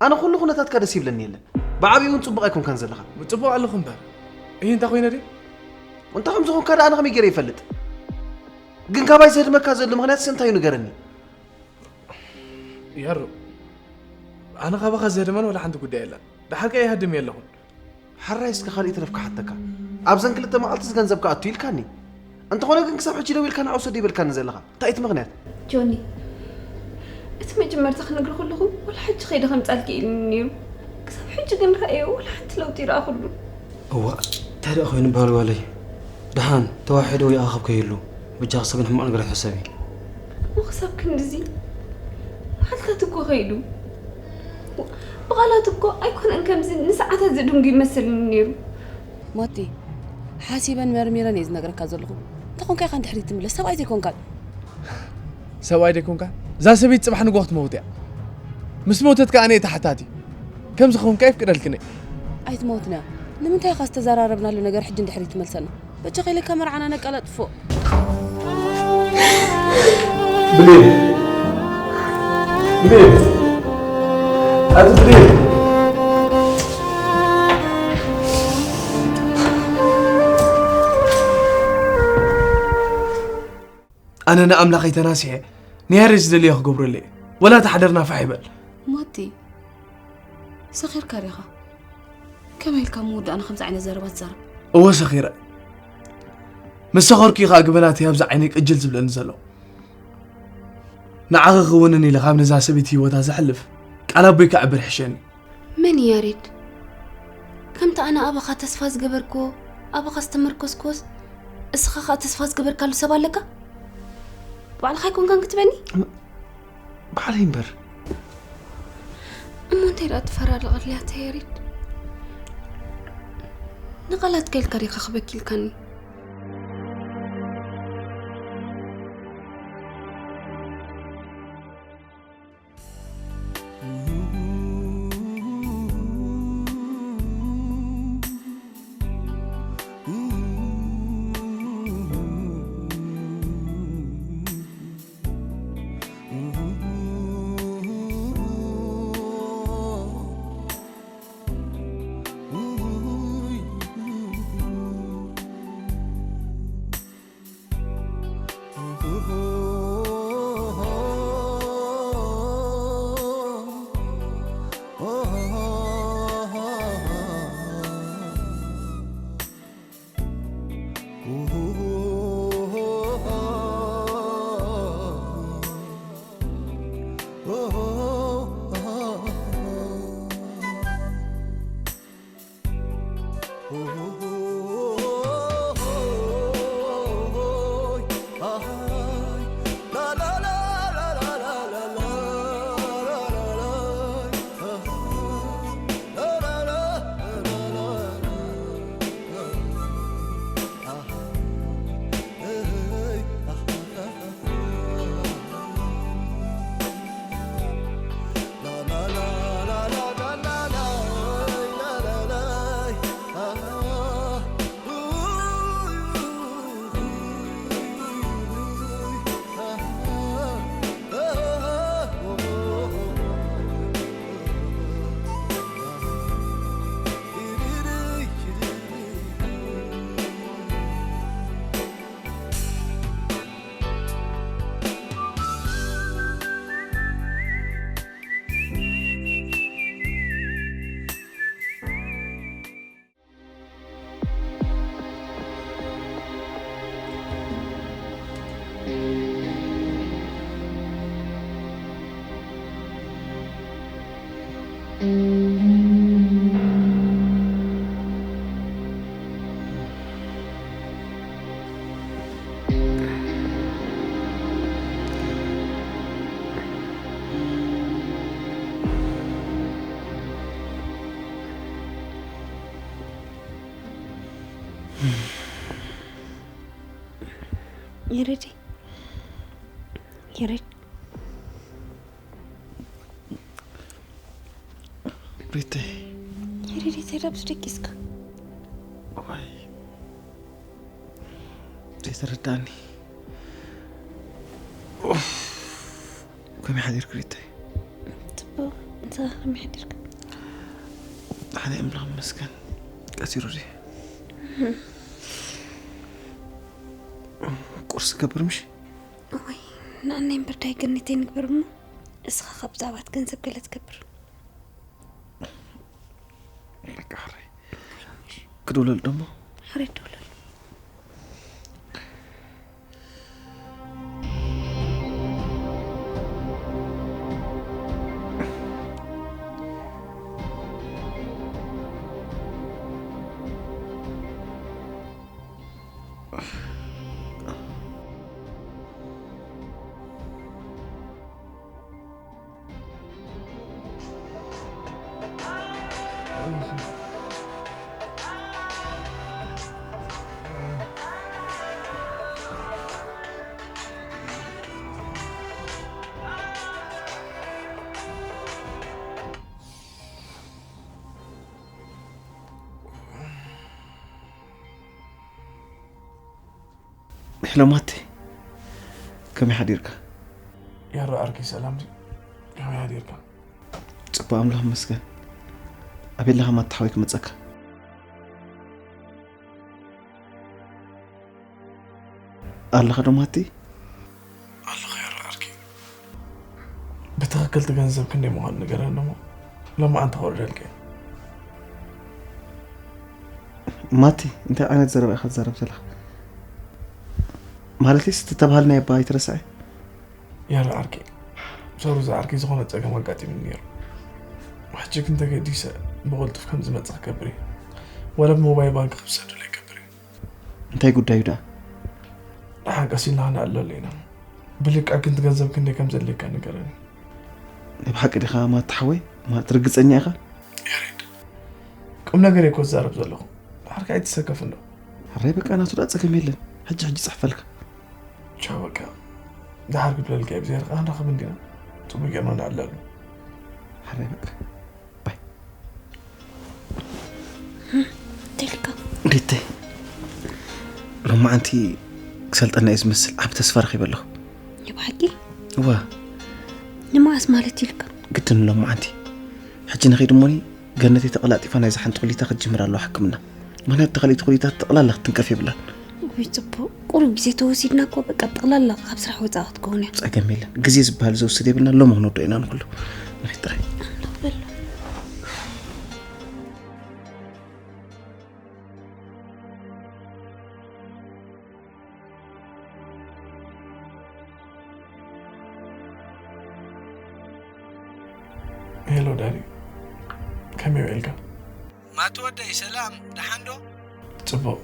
ኣነ ኩሉ ኩነታትካ ደስ ይብለኒ የለን። ብዓብዩ እውን ጽቡቕ ኣይኮንካን ዘለኻ። ጽቡቕ ኣለኹ እምበር። እይ፣ እንታይ ኮይነ ድዩ? እንታይ ከም ዝኾንካ ደኣ ኣነ ከመይ ገይረ ይፈልጥ? ግን ካባይ ዘህድመካ ዘሎ ምኽንያትስ እንታይ እዩ ንገረኒ። ያሮ፣ ኣነ ካባኻ ዘህድመን ወላ ሓንቲ ጉዳይ የለን። ደሓር ከ ይሃድም የለኹን። ሓራይ እስከ ካልእ ይትረፍ ክሓተካ። ኣብዘን ክልተ መዓልትስ ገንዘብ ክኣቱ ኢልካኒ። እንተኾነ ግን ክሳብ ሕጂ ደው ኢልካ ንዓ ውሰድ ይበልካኒ ዘለኻ። እንታይ እቲ ምኽንያት? ጆኒ፣ እቲ መጀመርታ ክነግሮ ከለኹ ወላ ሕጂ ከይደ ከምጻልኪ ኢሉኒ ነይሩ። ክሳብ ሕጂ ግን ረኣዮ ወላ ሓንቲ ለውጢ ይረኣኹሉ። እዋእ፣ እንታይ ደኣ ኮይኑ በሃል ጓለይ? ደሓን ተዋሒዱ ወይ ኣኻብ ከይህሉ፣ ብጃኺ ሰብ ግን ሕማቕ ነገር ኣይሕሰቢ። እሞ ክሳብ ክንድዚ መዓልታት እኮ ከይዱ። ብቓላት እኮ ኣይኮነን ከምዚ ንሰዓታት ዝድንጉ ይመስለኒ ነይሩ። ሞቲ፣ ሓሲበን መርሚረን እየ ዝነግረካ ዘለኹ። እንተኾንካ ኢኻ ንድሕሪት ትምለስ፣ ሰብኣይ ዘይኮንካ። ሰብኣይ ደይኮንካ? እዛ ሰበይቲ ጽባሕ ንግሆ ክትመውት እያ። ምስ መውተት ከኣ ኣነ እየ ተሓታቲ። ከም ዝኸውን ከኣ ይፍቅደልክን እየ። ኣይትመውትን እያ። ንምንታይ ኢኻ ዝተዘራረብናሉ ነገር ሕጂ ንድሕሪት ትመልሰና? በጃኻ ኢለካ መርዓና ነቀላጥፎ። ብሌን! ብሌን! ኣቲ ብሌን! ኣነ ንኣምላኸይ ተናሲሐ ንያሬድ ዝደልዮ ክገብረሉ እየ። ወላ እቲ ሓደርና ፋሕ ይበል። ሞቲ፣ ሰኺርካ ዲኻ? ከመይ ኢልካ መወዳእና ከምዚ ዓይነት ዘረባ ትዛረብ? እወ ሰኺረ። ምስ ሰኸርኩ እዩ ኸኣ ግበናተይ ኣብዚ ዓይነይ ቅጅል ዝብለኒ ዘሎ። ንዓኺ ክውንን ኢለ ካብ ነዛ ሰበይቲ ህይወታ ዘሕልፍ ቃል ኣቦይ ከዕብር ይሕሸኒ። መን እዩ ያሬድ? ከምቲ ኣነ ኣባኻ ተስፋ ዝገበርክዎ፣ ኣባኻ ዝተመርኮስክዎስ፣ እስኻ ኸኣ ተስፋ ዝገበርካሉ ሰብ ኣለካ? ባዕልኻ ኣይኮንካን ክትበኒ? ባዕለይ እምበር። እሞ እንታይ ደኣ ትፈራረቐለይ ኣታ ያሬድ? ንቓላትካ ኢልካ ዲኻ ክበኪ ኢልካኒ? يا ريت، يا ريت، ሪተይ يا ريت يا رب شريك يسكا. ዋይ ዘይተረዳእኒ። ኡፍ፣ ከመይ ሓዲርክ ሪተይ? تبو انت ما حديرك. ሓደ ኣምላኽ ይመስገን። ቀሲሩ ድዩ? ቁርሲ ገብር ምሽ? اوي، نعني برتاي قنيتين قبر مو. اسخا خبزة بات كنسب قلت قبر. በቃ ሕራይ ክድውለሉ ደሞ። حريت ولا؟ ሄሎ ማቴ፣ ከመይ ሓዲርካ? ያሮ ዓርከይ ሰላም ድዩ? ከመይ ሓዲርካ? ጽቡቅ ኣምላኽ ይመስገን። ኣበይ ኣለኻ ማቴ ሓወይ ክመጸካ? ኣለኻ ዶ ማቴ? ኣለኻ ያሮ ዓርከይ። ብትኽክል እቲ ገንዘብ ክንደይ ምዃኑ ንገረኒ እሞ ሎማዓንቲ ከውርደልካ እየ። ማቲ፣ እንታይ ዓይነት ዘረባ ኢኻ ትዛረብ ዘለኻ? ማለትስ እቲ ተባሃልናዮ እባ ኣይትረስዐ? ያረ ዓርከይ፣ ሶሪ ዝዓርከይ ዝኾነ ጸገም ኣጋጢሙኒ ነይሩ። ሕጂ ግን ተገዲሰ ብቕልጡፍ ከም ዝመጽእ ክገብር እየ። ወላ ብሞባይል ባንክ ክሰደሉ ይገብር እየ። እንታይ ጉዳዩ ደኣ? ደሓን ቀስ ኢልና ክንኣልለሉ ኢና። ብልክዕ ግን እቲ ገንዘብ ክንደይ ከም ዘድልየካ ንገረኒ። ናይ ብሓቂ ዲኻ ማቲ ሓወይ? ማለት ርግጸኛ ኢኻ? ያሬድ፣ ቁም ነገር እየ እኮ ዝዛረብ ዘለኹ። ደሓር ከኣ ኣይትሰከፍ እንዶ። ሕራይ በቃ ናቱ ደኣ ጸገም የለን። ሕጂ ሕጂ ጽሕፈልካ። ቻው በቃ። ደሓር ክብለልካ እየ ብዘይ ርቃ ንራኸብ እንዲና። ጽቡቅ ጌርና ንዕለሉ። ሕራይ በቃ። ባይ። تلك ሪተይ፣ ሎማዓንቲ ክሰልጠና እዩ ዝመስል። ዓብ ተስፋ ረኺበ ኣለኹ። يبحكي እዋ፣ نماس مالتي لك ግድን ሎማዓንቲ። ሕጂ ንኸይድ እሞኒ ገነተይ ተቐላጢፋ ናይዛ ሓንቲ ኩሊታ ክትጅምር ኣለዋ ሕክምና። ምኽንያቱ ተኸሊእቲ ኩሊታት ጠቕላላ ክትንቀፍ የብላን። ويصبو قرب زي توسيدنا كو بقى طلال لك خبز رح وزاغت كوني ጸገም የለን። ግዜ ዝበሃል ዘውስድ የብልና። ሎሚ ክንወዶ ኢና ንኩሉ። ንኸይድ ጥራይ። ሄሎ ዳኒ፣ ከመይ ውዒልካ? ማቲ ወደይ ሰላም፣ ደሓን ዶ? ጽቡቕ።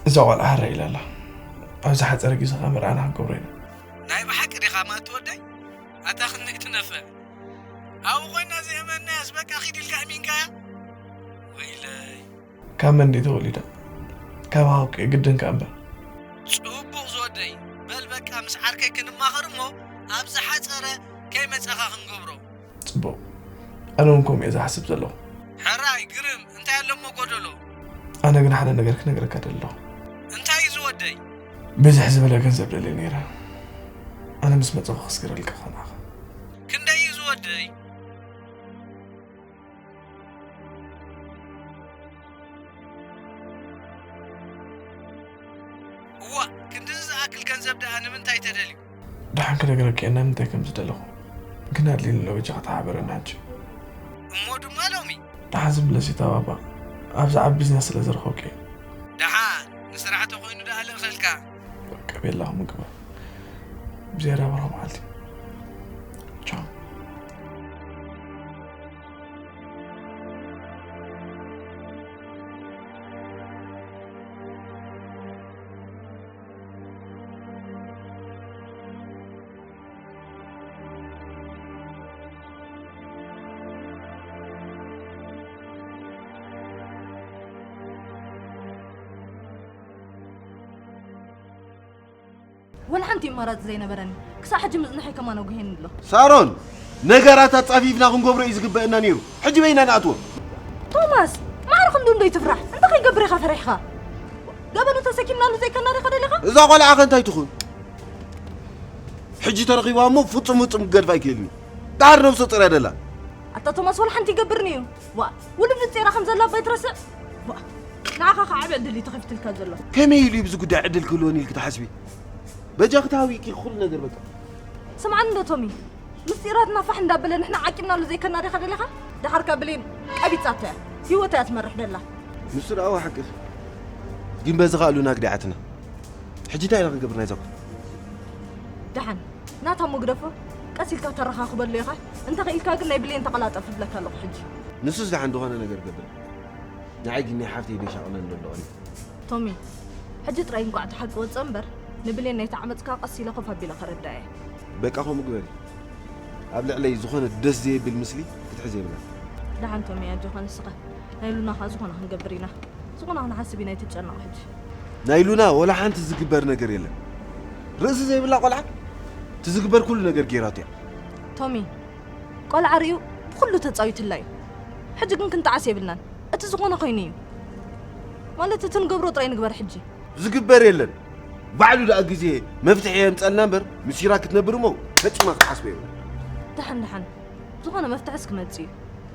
እዛ ቆልዓ ሕራይ ኢላ ኣላ። ኣብ ዝሓጸረ ግዜ ከኣ መርዓና ክንገብሮ ኢና። ናይ ብሓቂ ዲኻ ማቲ ወደይ? ኣታ ክንደይ ትነፍዕ። ኣብኡ ኮይና ዘይእመናያስ በቃ ኪድ ኢልካ ኣሚንካያ? ወይለይ። ካብ መን ድዩ ተወሊዳ? ካብ ሃውቂ ግድን ከኣ እምበር። ጽቡቕ ዝወደይ፣ በል በቃ ምስ ዓርከይ ክንማኸር እሞ ኣብ ዝሓጸረ ከይመጻኻ ክንገብሮ። ጽቡቕ። ኣነ እውን ከምኡ እየ ዝሓስብ ዘለኹ። ሕራይ ግርም፣ እንታይ ኣለሞ ጎደሎ? ኣነ ግን ሓደ ነገር ክነግረካ ደለኹ። እንታይ እዩ ዝወደይ? ብዝሕ ዝበለ ገንዘብ ደልየ ነይረ። ኣነ ምስ መጸኹ ክስግረልካ ከናኸ። ክንደይ እዩ ዝወደይ? እዋ፣ ክንድዚ ዝኣክል ገንዘብ ደኣ ንምንታይ ተደልዩ? ደሓን ክነግረኪ እየ ንምንታይ ከም ዝደለኹ። ግን ኣድልየኒ ኣሎ በጃኻ ተሓበረኒ ሕጂ። እሞ ድማ ሎሚ? ደሓን ዝምለስ እዩ ታባባ። ኣብዚ ዓቢ ቢዝነስ ስለ ዝረኸብኩ እየ። ደሓን ንስራሕ ተኾይኑ ደኣ ልእኸልካ። በቃ ቤላ ምግባ። ብዝያዳ በረኸ መዓልቲ። ቻው። ወላ ሓንቲ ኣማራጺ ዘይነበረኒ። ክሳብ ሕጂ ምጽንሐይ ከማን ኣጉህየኒ ኣሎ። ሳሮን፣ ነገራት ኣጻፊፍና ክንገብሮ እዩ ዝግበአና ነይሩ። ሕጂ በይና ንኣትዎ። ቶማስ፣ ማዕረ ክንዱ እንዶ ይትፍራሕ። እንታይ ከይገብር ኢኻ ፈሪሕኻ? ገበኑ ተሰኪምናሉ ዘይከና ዲኻ ደሊኻ? እዛ ቆልዓ ከ እንታይ ትኹን? ሕጂ ተረኺባ እሞ ፍጹም ፍጹም ክገድፋ ኣይክእልን እዩ። ዳር ነብሱ ጥረ ደላ። ኣታ ቶማስ፣ ወላ ሓንቲ ይገብርኒ እዩ። ዋ፣ ውሉድ ንጽራ ከም ዘላ ኣባይ ትረስዕ። ዋ፣ ንዓኻ ከ ዓቢ ዕድል እዩ ተኸፊትልካ ዘሎ። ከመይ ኢሉ እዩ ብዚ ጉዳይ ዕድል ክህልወኒ ኢልክ ትሓስቢ? በጃ ክትሃዊ ኢልኪ ኩሉ ነገር በቃ። ስምዓኒ እንዶ ቶሚ፣ ምስጢራትና ፋሕ እንዳበለ ንሕና ዓቂብናሉ ዘይከና ዲኻ ደሊኻ? ደሓር ከ ብሌን ቀቢጻቶ እያ። ህይወት እያ ትመርሕ ደላ። ንሱ ደኣ ሓቅኺ። ግን በዚ ከ ኣሉና ግዲዓትና። ሕጂ እንታይ ኢና ክንገብር ናይዛ ጓል? ደሓን፣ ናታ እሞ ግደፎ። ቀስ ኢልካ ተረኻኽበሉ ኢኻ። እንተ ኽኢልካ ግን ናይ ብሌን ተቐላጠፍ እብለካ ኣለኹ ሕጂ። ንሱስ ደሓን ዝኾነ ነገር ገብር። ንዓይ ግን ናይ ሓፍተይ ዶ ይሻቕለኒ ዘሎ ቀንዩ? ቶሚ፣ ሕጂ ጥራይ እንቋዕ እቲ ሓቂ ወጸ እምበር፣ ንብሌን ናይቲ ዓመጽካ ቀስ ኢለ ኮፍ ኣቢለ ከረድኣ እየ። በቃ ከምኡ ግበሪ። ኣብ ልዕለይ ዝኾነ ደስ ዘየብል ምስሊ ክትሕዚ የብላን። ደሓን ቶሚ፣ ኣጆኻ ንስኻ። ናይ ሉና ኸኣ ዝኾነ ክንገብር ኢና። ዝኾነ ክንሓስብ ኢና፣ ኣይትጨነቕ ሕጂ። ናይ ሉና ወላ ሓንቲ ዝግበር ነገር የለን። ርእሲ ዘይብላ ቆልዓ እቲ ዝግበር ኩሉ ነገር ገይራቶ እያ። ቶሚ፣ ቆልዓ ርእዩ ብኹሉ ተጻዊትላ እዩ። ሕጂ ግን ክንጠዓስ የብልናን። እቲ ዝኾነ ኮይኑ እዩ። ማለት እቲ ንገብሮ ጥራይ ንግበር ሕጂ። ዝግበር የለን። ባዕሉ ደኣ ግዜ መፍትሒ የምጸልና እምበር ምስ ሲራክ ክትነብር እሞ ፈጺማ ክትሓስቦ የብላን። ደሓን ደሓን። ዝኾነ መፍትሒ እስኪ መጽእ እዩ።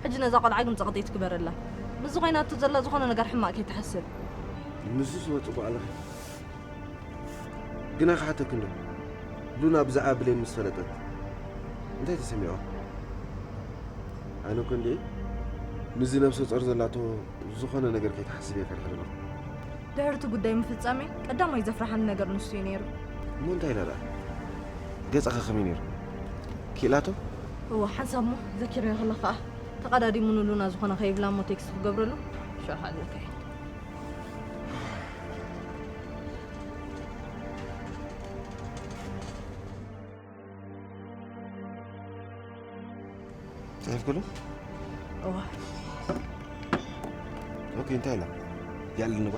ሕጂ ነዛ ቆልዓ ግን ጸቕጢ ትግበረላ። ምስዚ ኮይናቶ ዘላ ዝኾነ ነገር ሕማቕ ከይትሓስብ። ንሱስ እወ ጽቡቕ ኣለኺ። ግና ክሓተኪ እንዶ፣ ሉና ብዛዕባ ብሌን ምስ ፈለጠት እንታይ ተሰሚዕዋ? ኣነ እኮ እንድዒ ምስዚ ነብሰ ጾር ዘላቶ ዝኾነ ነገር ከይትሓስብ እየ ፈሪሐ ዘለኹ። ድሕሪ እቲ ጉዳይ ምፍጻመይ ቀዳማይ ዘፍርሓኒ ነገር ንሱ እዩ ነይሩ። እሞ እንታይ ኢላ ደኣ? ገጻ ከ ከመይ ነይሩ? ክኢላቶ? እወ፣ ሓንሳብ እሞ ዘኪረዮ ከለኹ ከኣ ተቐዳዲሙ ንሉና ዝኾነ ከይብላ እሞ ቴክስት ክገብረሉ ሽዑ ከኣ ኣለካ እየ። ጽሒፍክሉ? እወ። ኦኬ፣ እንታይ ኢላ? ያልን ንጓ።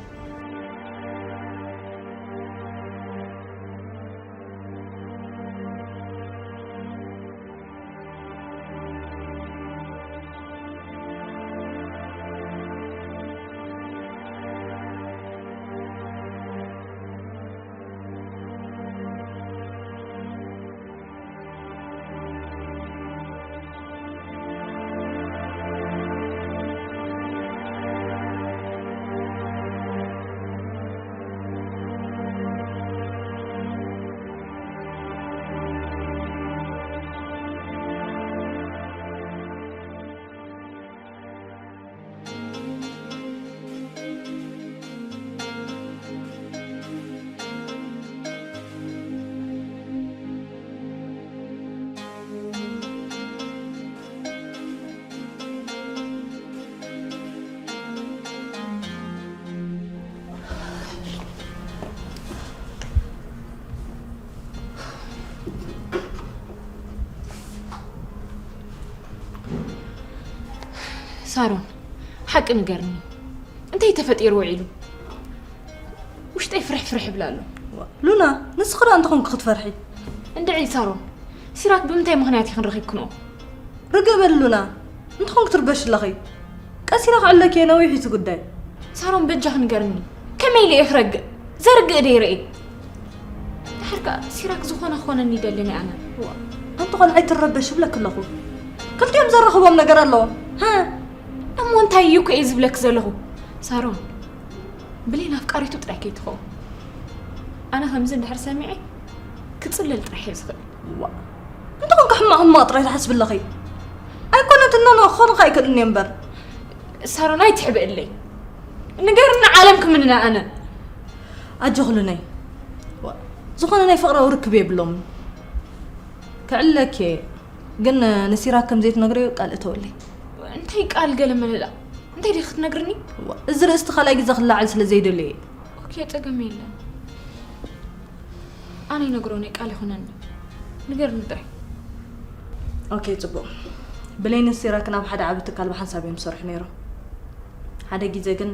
ሳሮን፣ ሓቂ ንገርኒ፣ እንታይ ተፈጢሩ ውዒሉ? ውሽጠይ ፍርሕ ፍርሕ ይብል ኣሎ። ሉና፣ ንስኺ ደኣ እንተኾንኪ ክትፈርሒ። እንድዒ ሳሮን፣ ሲራክ ብምንታይ ምኽንያት ኢኽን ረኺብክንኦ? ርግእ በሊ ሉና፣ እንተኾንኪ ትርበሺ ኣለኺ። ቀስ ኢለ ክዕለኪ እየ፣ ነዊሕ እዩ እቲ ጉዳይ። ሳሮን፣ በጃኺ ንገርኒ፣ ከመይ ኢለ እየ ክረግእ? ዘርግእ ደይ ርእየ። ድሓር ከኣ ሲራክ ዝኾነ ክኾነኒ ይደልን እየ ኣነ። ዋ፣ ኣንቲ ቆልዓ ኣይትረበሽ እብለኪ ኣለኹ። ክልቲኦም ዘራኽቦም ነገር ኣለዎም። ሃ? እሞ እንታይ እዩ እኮ እየ ዝብለኪ ዘለኹ። ሳሮን፣ ብሌን ኣፍቃሪቱ ጥራይ ከይትኸውን። ኣነ ከምዚ እንድሕር ሰሚዐ ክጽለል ጥራሕ እየ ዝኽእል። ዋ፣ እንታይ ኮንካ ሕማቕ ሕማቕ ጥራይ ትሓስቢ ኣለኺ? ኣይኮነትን፣ ኖ፣ ኖ፣ ክኾንካ ኣይክእልን እየ እምበር። ሳሮን ኣይትሕብእለይ። ንገርኒ ዓለም ክምንና ኣነ። ኣጆኺ ሉናይ። ዋ፣ ዝኾነ ናይ ፍቕራዊ ርክብ የብሎምን። ክዕለኪ እየ። ግን ንሲራክ ከም ዘይትነግርዮ ቃል እተወለይ። እንታይ ቃል ገለ መለላ? እንታይ ዲኺ ክትነግርኒ? ዋ፣ እዚ ርእስቲ ካልኣይ ግዜ ክለዓል ስለ ዘይደልዮ እየ። ኦኬ፣ ጸገም የለን። ኣነ ይነግሮ ናይ ቃል ይኹነኒ። ንገርኒ ጥራይ። ኦኬ፣ ጽቡቕ። ብሌንን ሲራክን ኣብ ሓደ ዓቢ ትካል ብሓንሳብ እዮም ዝሰርሑ ነይሮም። ሓደ ግዜ ግን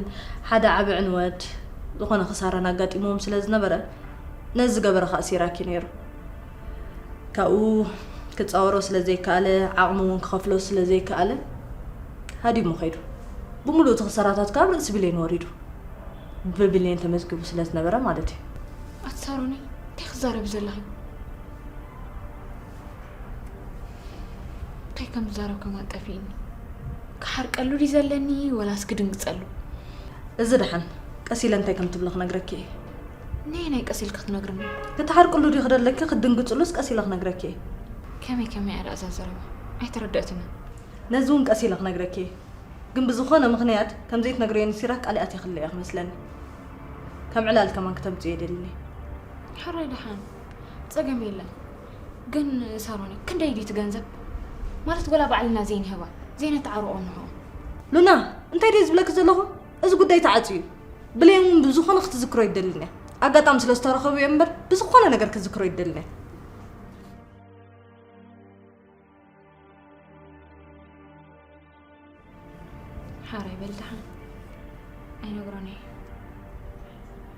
ሓደ ዓቢ ዕንወት፣ ዝኾነ ክሳራን ኣጋጢምዎም ስለ ዝነበረ፣ ነዚ ዝገበረ ኸኣ ሲራክ እዩ ነይሩ። ካብኡ ክጻወሮ ስለ ዘይከኣለ፣ ዓቕሙ እውን ክኸፍሎ ስለ ዘይከኣለ ሃዲሙ ኸይዱ። ብምሉእ እቲ ክሳራታት ከኣ ኣብ ርእሲ ብሌን ወሪዱ። ብብሌን ተመዝጊቡ ስለ ዝነበረ ማለት እዩ። ኣቲ ሳሮነይ፣ እንታይ ክዛረቢ ዘለኺ? እንታይ ከም ዝዛረብ ከማን ጠፊእኒ። ክሓርቀሉ ድዩ ዘለኒ ወላስ ክድንግጸሉ? እዚ ደሓን፣ ቀስ ኢለ እንታይ ከም ትብሎ ክነግረኪ እየ። ነየናይ ቀስ ኢልኪ ክትነግርኒ? ክትሓርቅሉ ድዩ ክደለኪ ክትድንግጽሉስ ቀስ ኢለ ክነግረኪ እየ። ከመይ ከመይ እያ ደኣ እዛ ዘረባ? ኣይተረደእትንን። ነዚ እውን ቀስ ኢለ ክነግረኪ እየ። ግን ብዝኾነ ምኽንያት ከም ዘይትነግርዮ ንሲራክ ቃል ኣትየክላ እያ ክመስለኒ። ከም ዕላል ከማን ክተምጽዮ ኣይደልን እየ። ሕራይ ደሓን፣ ጸገም የለን። ግን ሳሮኒ፣ ክንደይ ድዩ እቲ ገንዘብ? ማለት ወላ ባዕልና ዘይንህባ፣ ዘይነተዓርቆ ንሕኦ። ሉና፣ እንታይ ድየ ዝብለኪ ዘለኹ? እዚ ጉዳይ ተዓጽዩ እዩ። ብሌን እውን ብዝኾነ ክትዝክሮ ኣይደልን እያ። ኣጋጣሚ ስለ ዝተረኸቡ እየ እምበር ብዝኾነ ነገር ክትዝክሮ ኣይደልን እያ። ሓራይ በል ደሓን። ኣይነግሮን እየ።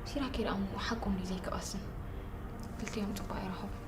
ሲራክ ደኣ እሞ ሓቁ እንድዩ ዘይክቐስን። ክልቲኦም ጽቡቕ ኣይረኸቡን።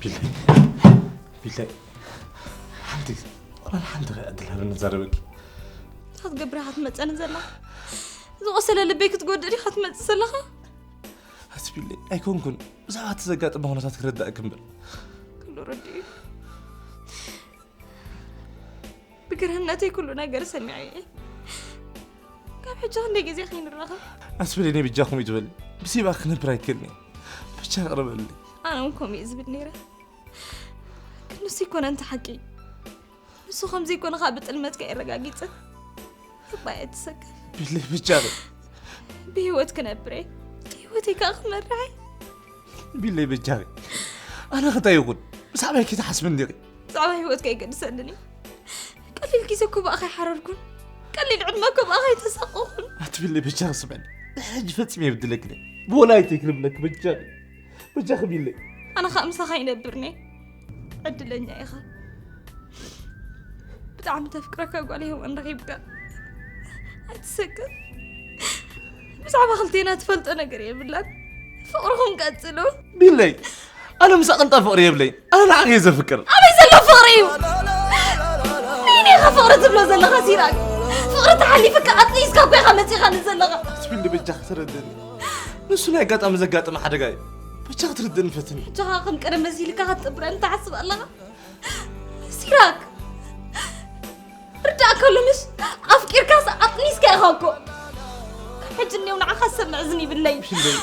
ቢለይ፣ ቢለይ፣ ሓንቲ፣ ዋላ ሓንቲ ኸኣ ዕድል ሃበኒ ንዛረበኪ። እንታይ ክትገብር ኢኻ ትመጸኒ ዘለኻ? ዝቖሰለ ልበይ ክትጎድእ ዲኻ ትመጽእ ዘለኻ? ኣቲ ቢለይ፣ ኣይኮንኩን ብዛዕባ እቲ ዘጋጠመ ኩነታት ክረዳእኪ እምበር። ኩሉ ረዲኡ። ብግርህነተይ ኩሉ ነገር ሰሚዐ እየ። ካብ ሕጂ ክንደይ ግዜ ከይንራኸብ? ኣቲ ቢለይ፣ ናይ በጃኹም እዩ ትበሊ። ብስይባኺ ክነብር ኣይክእልን እየ። በጃ ቅረበለይ። ኣነ እውን ከምኡ እየ ዝብል ነይረ። ግን ንሱ ኣይኮነን እቲ ሓቂ። ንሱ ከም ዘይኮነ ኸኣ ብጥልመትካ የረጋጊጸ። እባ እየ ትሰከፍ። ቢለይ በጃኺ። ብህይወት ክነብር እየ። ህይወተይ ከኣ ክመርሕ እየ። ቢለይ በጃኺ። ኣነ ከ እንታይ ይኹን? ብዛዕባይ ከይትሓስቢ እንዲኺ። ብዛዕባ ህይወትካ ኣይገድሰንን እዩ። ቀሊል ግዜ እኮ ብኣኻ ኣይሓረርኩን። ቀሊል ዕድመ እኮ ብኣኻ ኣይተሳቀኹን። ኣቲ ቢለይ በጃኺ ስምዕኒ። ድሕሪ ሕጂ ፈጺመ የብድለክን እየ። ብወላዲተይ ክልምነኪ በጃኺ። በጃኺ ቢለይ። ኣነ ኸኣ ምሳኻ ይነብርኒ። ዕድለኛ ኢኻ። ብጣዕሚ ተፍቅረካ ጓል ሄዋን ረኺብካ። ኣይትሰከፍ። ብዛዕባ ክልቴና ትፈልጦ ነገር የብላን። ፍቕርኹም ቀጽሉ። ቢለይ፣ ኣነ ምሳ ቅንጣብ ፍቕሪ የብለይን። ኣነ ንዓኺ እየ ዘፍቅር። ኣበይ ዘሎ ፍቕሪ እዩ? ንኢኻ ፍቕሪ ትብሎ ዘለኻ ሲራክ? ፍቕሪ ተሓሊፍካ ኣጥኒስካ እኮ ኢኻ መጺኻኒ ዘለኻ። ኣቲ ቢለይ በጃኺ ተረድእኒ። ንሱ ናይ ኣጋጣሚ ዘጋጠመ ሓደጋ እዩ። በጃኺ ትርድእኒ ፈትኒ። ሕጂ ኸኣ ከም ቀደም መሲልካ ክትጥብረኒ ትሓስብ ኣለኻ? ሲራክ! ርዳእ ከሎ ምሽ ኣፍቂርካስ ኣጥኒስካ ኢኻ እኮ። ካብ ሕጂ እኔው ንዓኻ ዝሰምዕ እዝኒ ይብለይ። ቢለይ።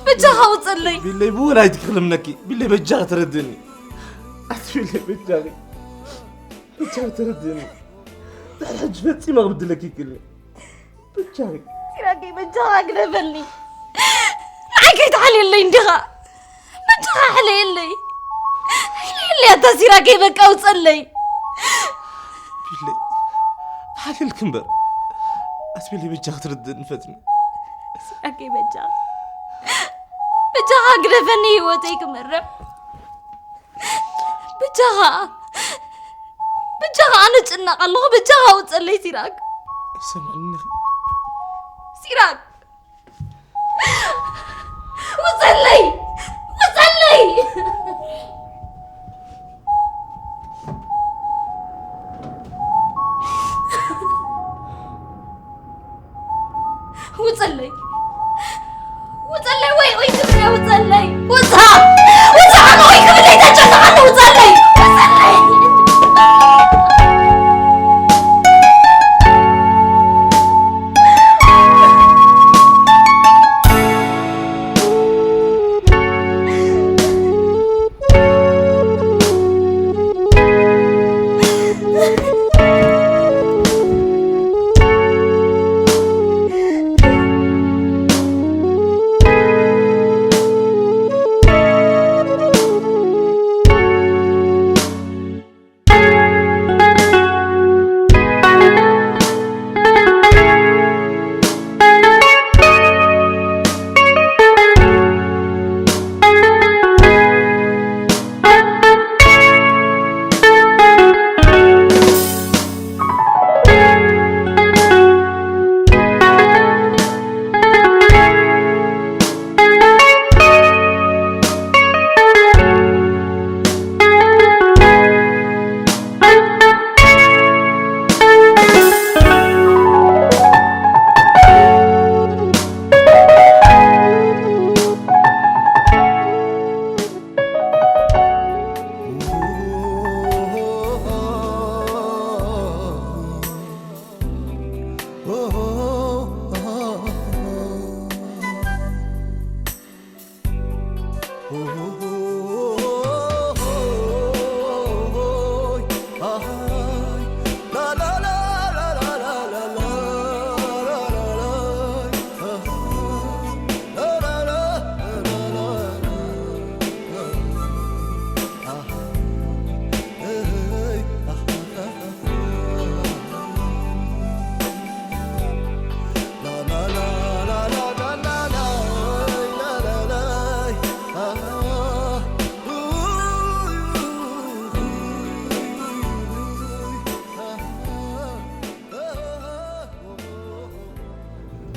በጃኻ ውፀለይ። ቢለይ ብወላዲትኪ ክልምነኪ። ቢለይ በጃኺ ተረድእኒ። ኣቲ ቢለይ በጃኺ። በጃኺ ተረድእኒ። ድሕሪ ሕጂ ፈጺመ ክብድለኪ ይክእልኒ። በጃኺ። ሲራከይ በጃኻ ግደፈኒ። ንዓይ ከይትሓልየለይ እንዲኻ። በጃኻ ሓለየለይ። ሕልያ፣ ኣታ ሲራከይ፣ በቃ ውፀለይ። ቢለይ፣ ሓልልክ እምበር። ኣስቢለይ፣ በጃ ክትርድእኒ ፈትኒ። ሲራከይ፣ በጃ፣ በጃኻ ግደፈኒ፣ ህይወተይ ክመርሕ። በጃኻ፣ በጃኻ፣ ኣነ ጭነቕ ኣለኹ። በጃኻ ውፀለይ ሲራክ። ኣይሰምዕንኺ። ሲራክ፣ ውፀለይ! ውፀለይ! ውፀለይ! ውፀለይ! ወይ፣ ወይ ክብረ ውፀለይ! ውፃ! ውፃ! ወይ ክብለይ ተጨንቐኒ! ውፀለይ! ውፀለይ!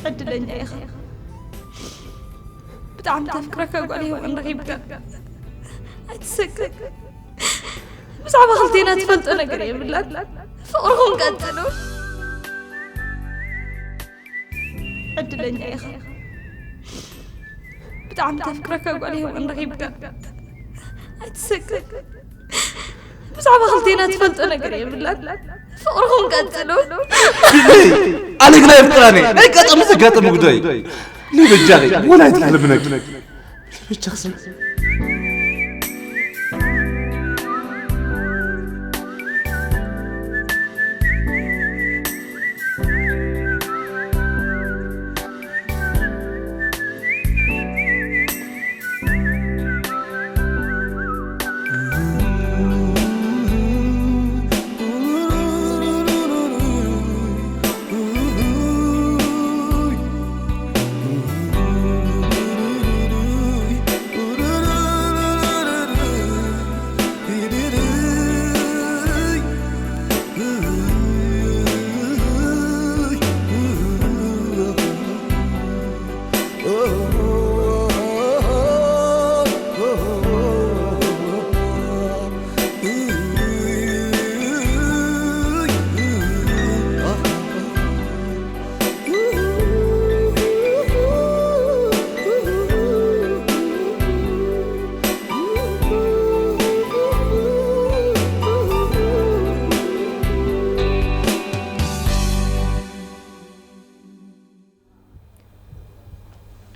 ዕድለኛ ኢኻ። ብጣዕሚ ተፍቅረካ ጓል ሄዋን ረኺብካ። ኣይትሰከፍ። ብዛዕባ ክልቴና ትፈልጦ ነገር የብላን። ፍቕርኹም ቀጽሉ። ዕድለኛ ኢኻ። ብጣዕሚ ተፍቅረካ ጓል ሄዋን ረኺብካ። ኣይትሰከፍ። ብዛዕባ ክልቴና ትፈልጦ ነገር የብላን። ፍቕርኹም ቀጽሉ። ቢለይ፣ ኣነ ግን ኣየፍቅራን እየ። ናይ ኣጋጣሚ ዘጋጠመ ጉዳይ እዩ። ለበጃኺ፣ ወላ ኣይትላለብነኪ። ለበጃኺ ስምዒ።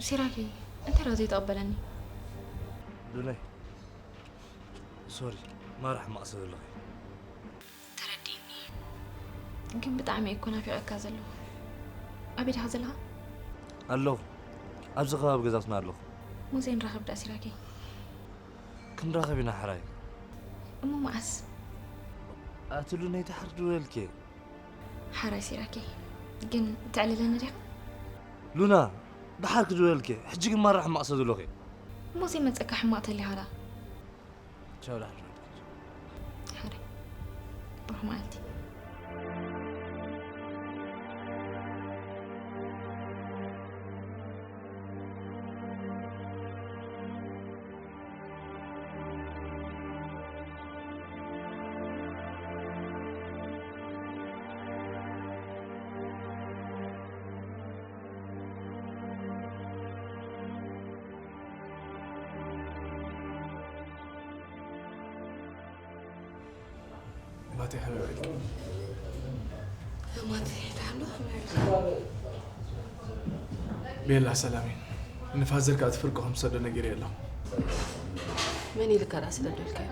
ሲራኪ፣ እንታይ ደኣ ዘይተቐበለኒ? ዱነይ፣ ሶሪ፣ ማራ ሕማቕ ሰብ ኣለኺ። ተረዲእኒ። ግን ብጣዕሚ እየ እኮ ናፊቐካ ዘለኹ። ኣበይ ዲኻ ዘለኻ? ኣለኹ። ኣብዚ ከባቢ ገዛትና ኣለኹ። ሙሴ ንራኸብ ደኣ ሲራኪ። ክንራኸብ ኢና ሕራይ። እሞ መዓስ? ኣቲ ሉና፣ ደሓር ክድውለልኪ። ሓራይ ሲራኬ፣ ግን ተዕልለኒ ዲኻ? ሉና፣ ደሓር ክድውለልኪ። ሕጂ ግን ማራ ሕማቕ ሰብ ዘለኺ። እሞ ዘይመጸካ ሕማቕ ተሊኻ ዳ? ቻው፣ ደሓር ክድውለልኪ። ሓራይ። ብሩኽ መዓልቲ። ማቲ ሓቢበልኪ። ማቲ ተሓምዶ ሓቢበልኪ። ቤላ ሰላሚ ንፋዘር ከኣ ትፍርቆ ከም ሰዶ ነጊረ ኣለኹ። መን ኢልካ ደኣ ስደዶ ኢልካዮ?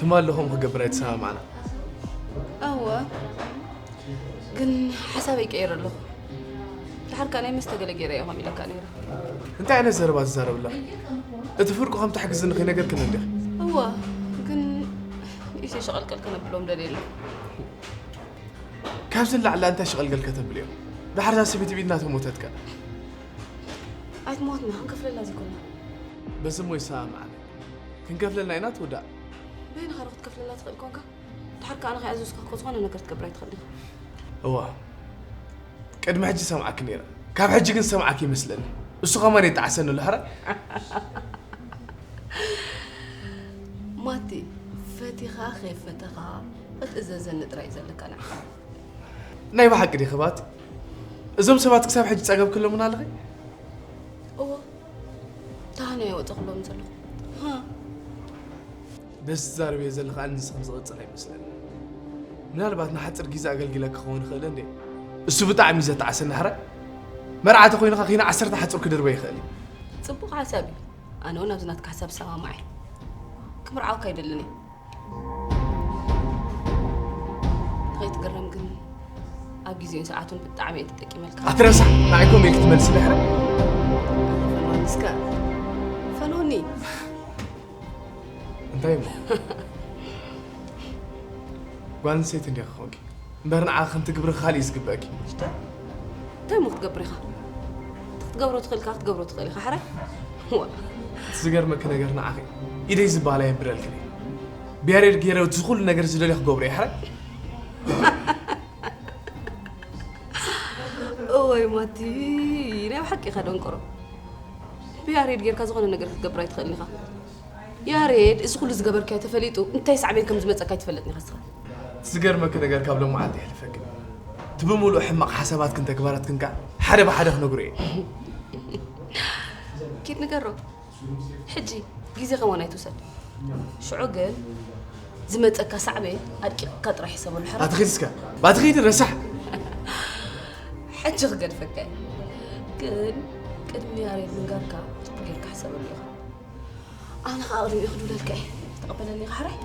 ትማሊ ከምኡ ክገብር ኣይተሰማማዕና። እወ፣ ግን ሓሳበይ ቀይረ ኣለኹ። ድሓር ከኣ ናይ መስተ ገለ ገይረ እየ ከም ኢለካ ነይረ። እንታይ ዓይነት ዘረባ ትዛረብ ኣለኻ? እቲ ፍርቁ ከም ትሕግዝኒ ከይነገርክኒ እንዲኻ። እወ፣ ግን ንእሽተይ ሸቐልቀል ከነብሎም ደልየ ኣለኹ። ካብዚ ንላዕሊ እንታይ ሸቐልቀል ከተብልዮ? ድሓር እዛ ሰበይቲ ብኢድና ተሞተትካ። ኣይትሞትና፣ ክንከፍለላ ዘይኮና። በዚ እሞ ይሰማማዕና። ክንከፍለልና ኢና ትውዳእ። በይንኻ ዶ ክትከፍለላ ትኽእል ኮንካ? ድሓር ከኣ ኣነ ከይኣዘዝኩኻ እኮ ዝኾነ ነገር ክትገብር ኣይትኽእልን ኢኻ። እዋ፣ ቅድሚ ሕጂ ሰምዓኪ ነይረ። ካብ ሕጂ ግን ሰምዓኪ ይመስለኒ። እሱ ከማን የጣዕሰኒ ኣሎ፣ ሕራይ። ማቲ፣ ፈቲኻ ከይፈተኻ ክትእዘዘኒ ጥራይ እዩ ዘለካ ንዓኻ። ናይ ብሓቂ ዲኺ ባቲ? እዞም ሰባት ክሳብ ሕጂ ጸገብ ክብለሙና ኣለኺ? እወ፣ ተሃንየ ወጸ ክብሎም ዘለኹ። ሃ። በዚ ትዛረብዮ ዘለኺ ኣነ ንስኺ ዝቕጽል ኣይመስለኒ። ምናልባት ንሓጺር ግዜ ኣገልጊለኪ ክኸውን ይኽእል እንዴ? እሱ ብጣዕሚ እዩ ዘተዓሰኒ፣ ሕራይ። መርዓ ተኾይንኻ ኪና ዓሰርተ ሓጹር ክድርበ ይኽእል እዩ። ጽቡቕ ሓሳብ እዩ። ኣነ እውን ኣብዚ ናትካ ሓሳብ እሰማማዕ እየ። ክምርዓወካ ኣይደልን እየ። ከይትግረም ግን ኣብ ግዜኡን ሰዓቱን ብጣዕሚ እየ ተጠቂመልካ። ኣትረሳ፣ ንዓይ ከምኡ ኢልኪ ትመልስለይ፣ ሕራይ። ኣነ ፈንወኒ እስከ። ፈንወኒ። እንታይ እሞ? ጓል ኣንስተይቲ እንዲኻ ኾንኪ። እምበር ንዓኺ ከምቲ ግብርኺ ካልእ እዩ ዝግበኣኪ። ሽታ? እንታይ እሞ ክትገብር ኢኻ? እቲ ክትገብሮ ትኽእል ኢኻ፣ ክትገብሮ ትኽእል ኢኻ፣ ሕራይ? ዋ። እቲ ዝገርመኪ ነገር ንዓኺ ኢደይ ዝበሃል ኣየንብረልክን እየ። ብያሬድ ገይረ እዚ ኩሉ ነገር ዝደልዮ ክገብሮ እየ፣ ሕራይ? እወይ ማቲ፣ ናይ ብሓቂ ኢኻ ደንቆሮ። ብያሬድ ጌርካ ዝኾነ ነገር ክትገብር ኣይትኽእልን ኢኻ። ያሬድ፣ እዚ ኩሉ ዝገበርካዮ ተፈሊጡ እንታይ ሳዕቤን ከም ዝመጸካ ኣይትፈልጥን ኢኻ ንስኻ። እቲ ዝገርመኪ ነገር ካብ ሎማዓንቲ የሕልፈክን። እቲ ብምሉእ ሕማቕ ሓሳባትክን ተግባራትክን ከኣ ሓደ ብሓደ ክነግሮ እየ። ኪድ ንገሮ። ሕጂ ግዜ ከማን ኣይትውሰድ። ሽዑ ግን ዝመጸካ ሳዕቤን ኣድቂቕካ ጥራሕ ሕሰበሉ ሕራይ። ኣቲ ኺድ እስከ፣ ባቲ ኺድ ረሳሕ። ሕጂ ክገድፈካ እየ። ግን ቅድሚ ያሬድ ምንጋርካ ጽቡቕ ጌርካ ሕሰበሉ ኢኻ። ኣነ ኸኣ ቅድሚኡ ክድውለልካ እየ። ትቕበለኒ ኢኻ ሕራይ?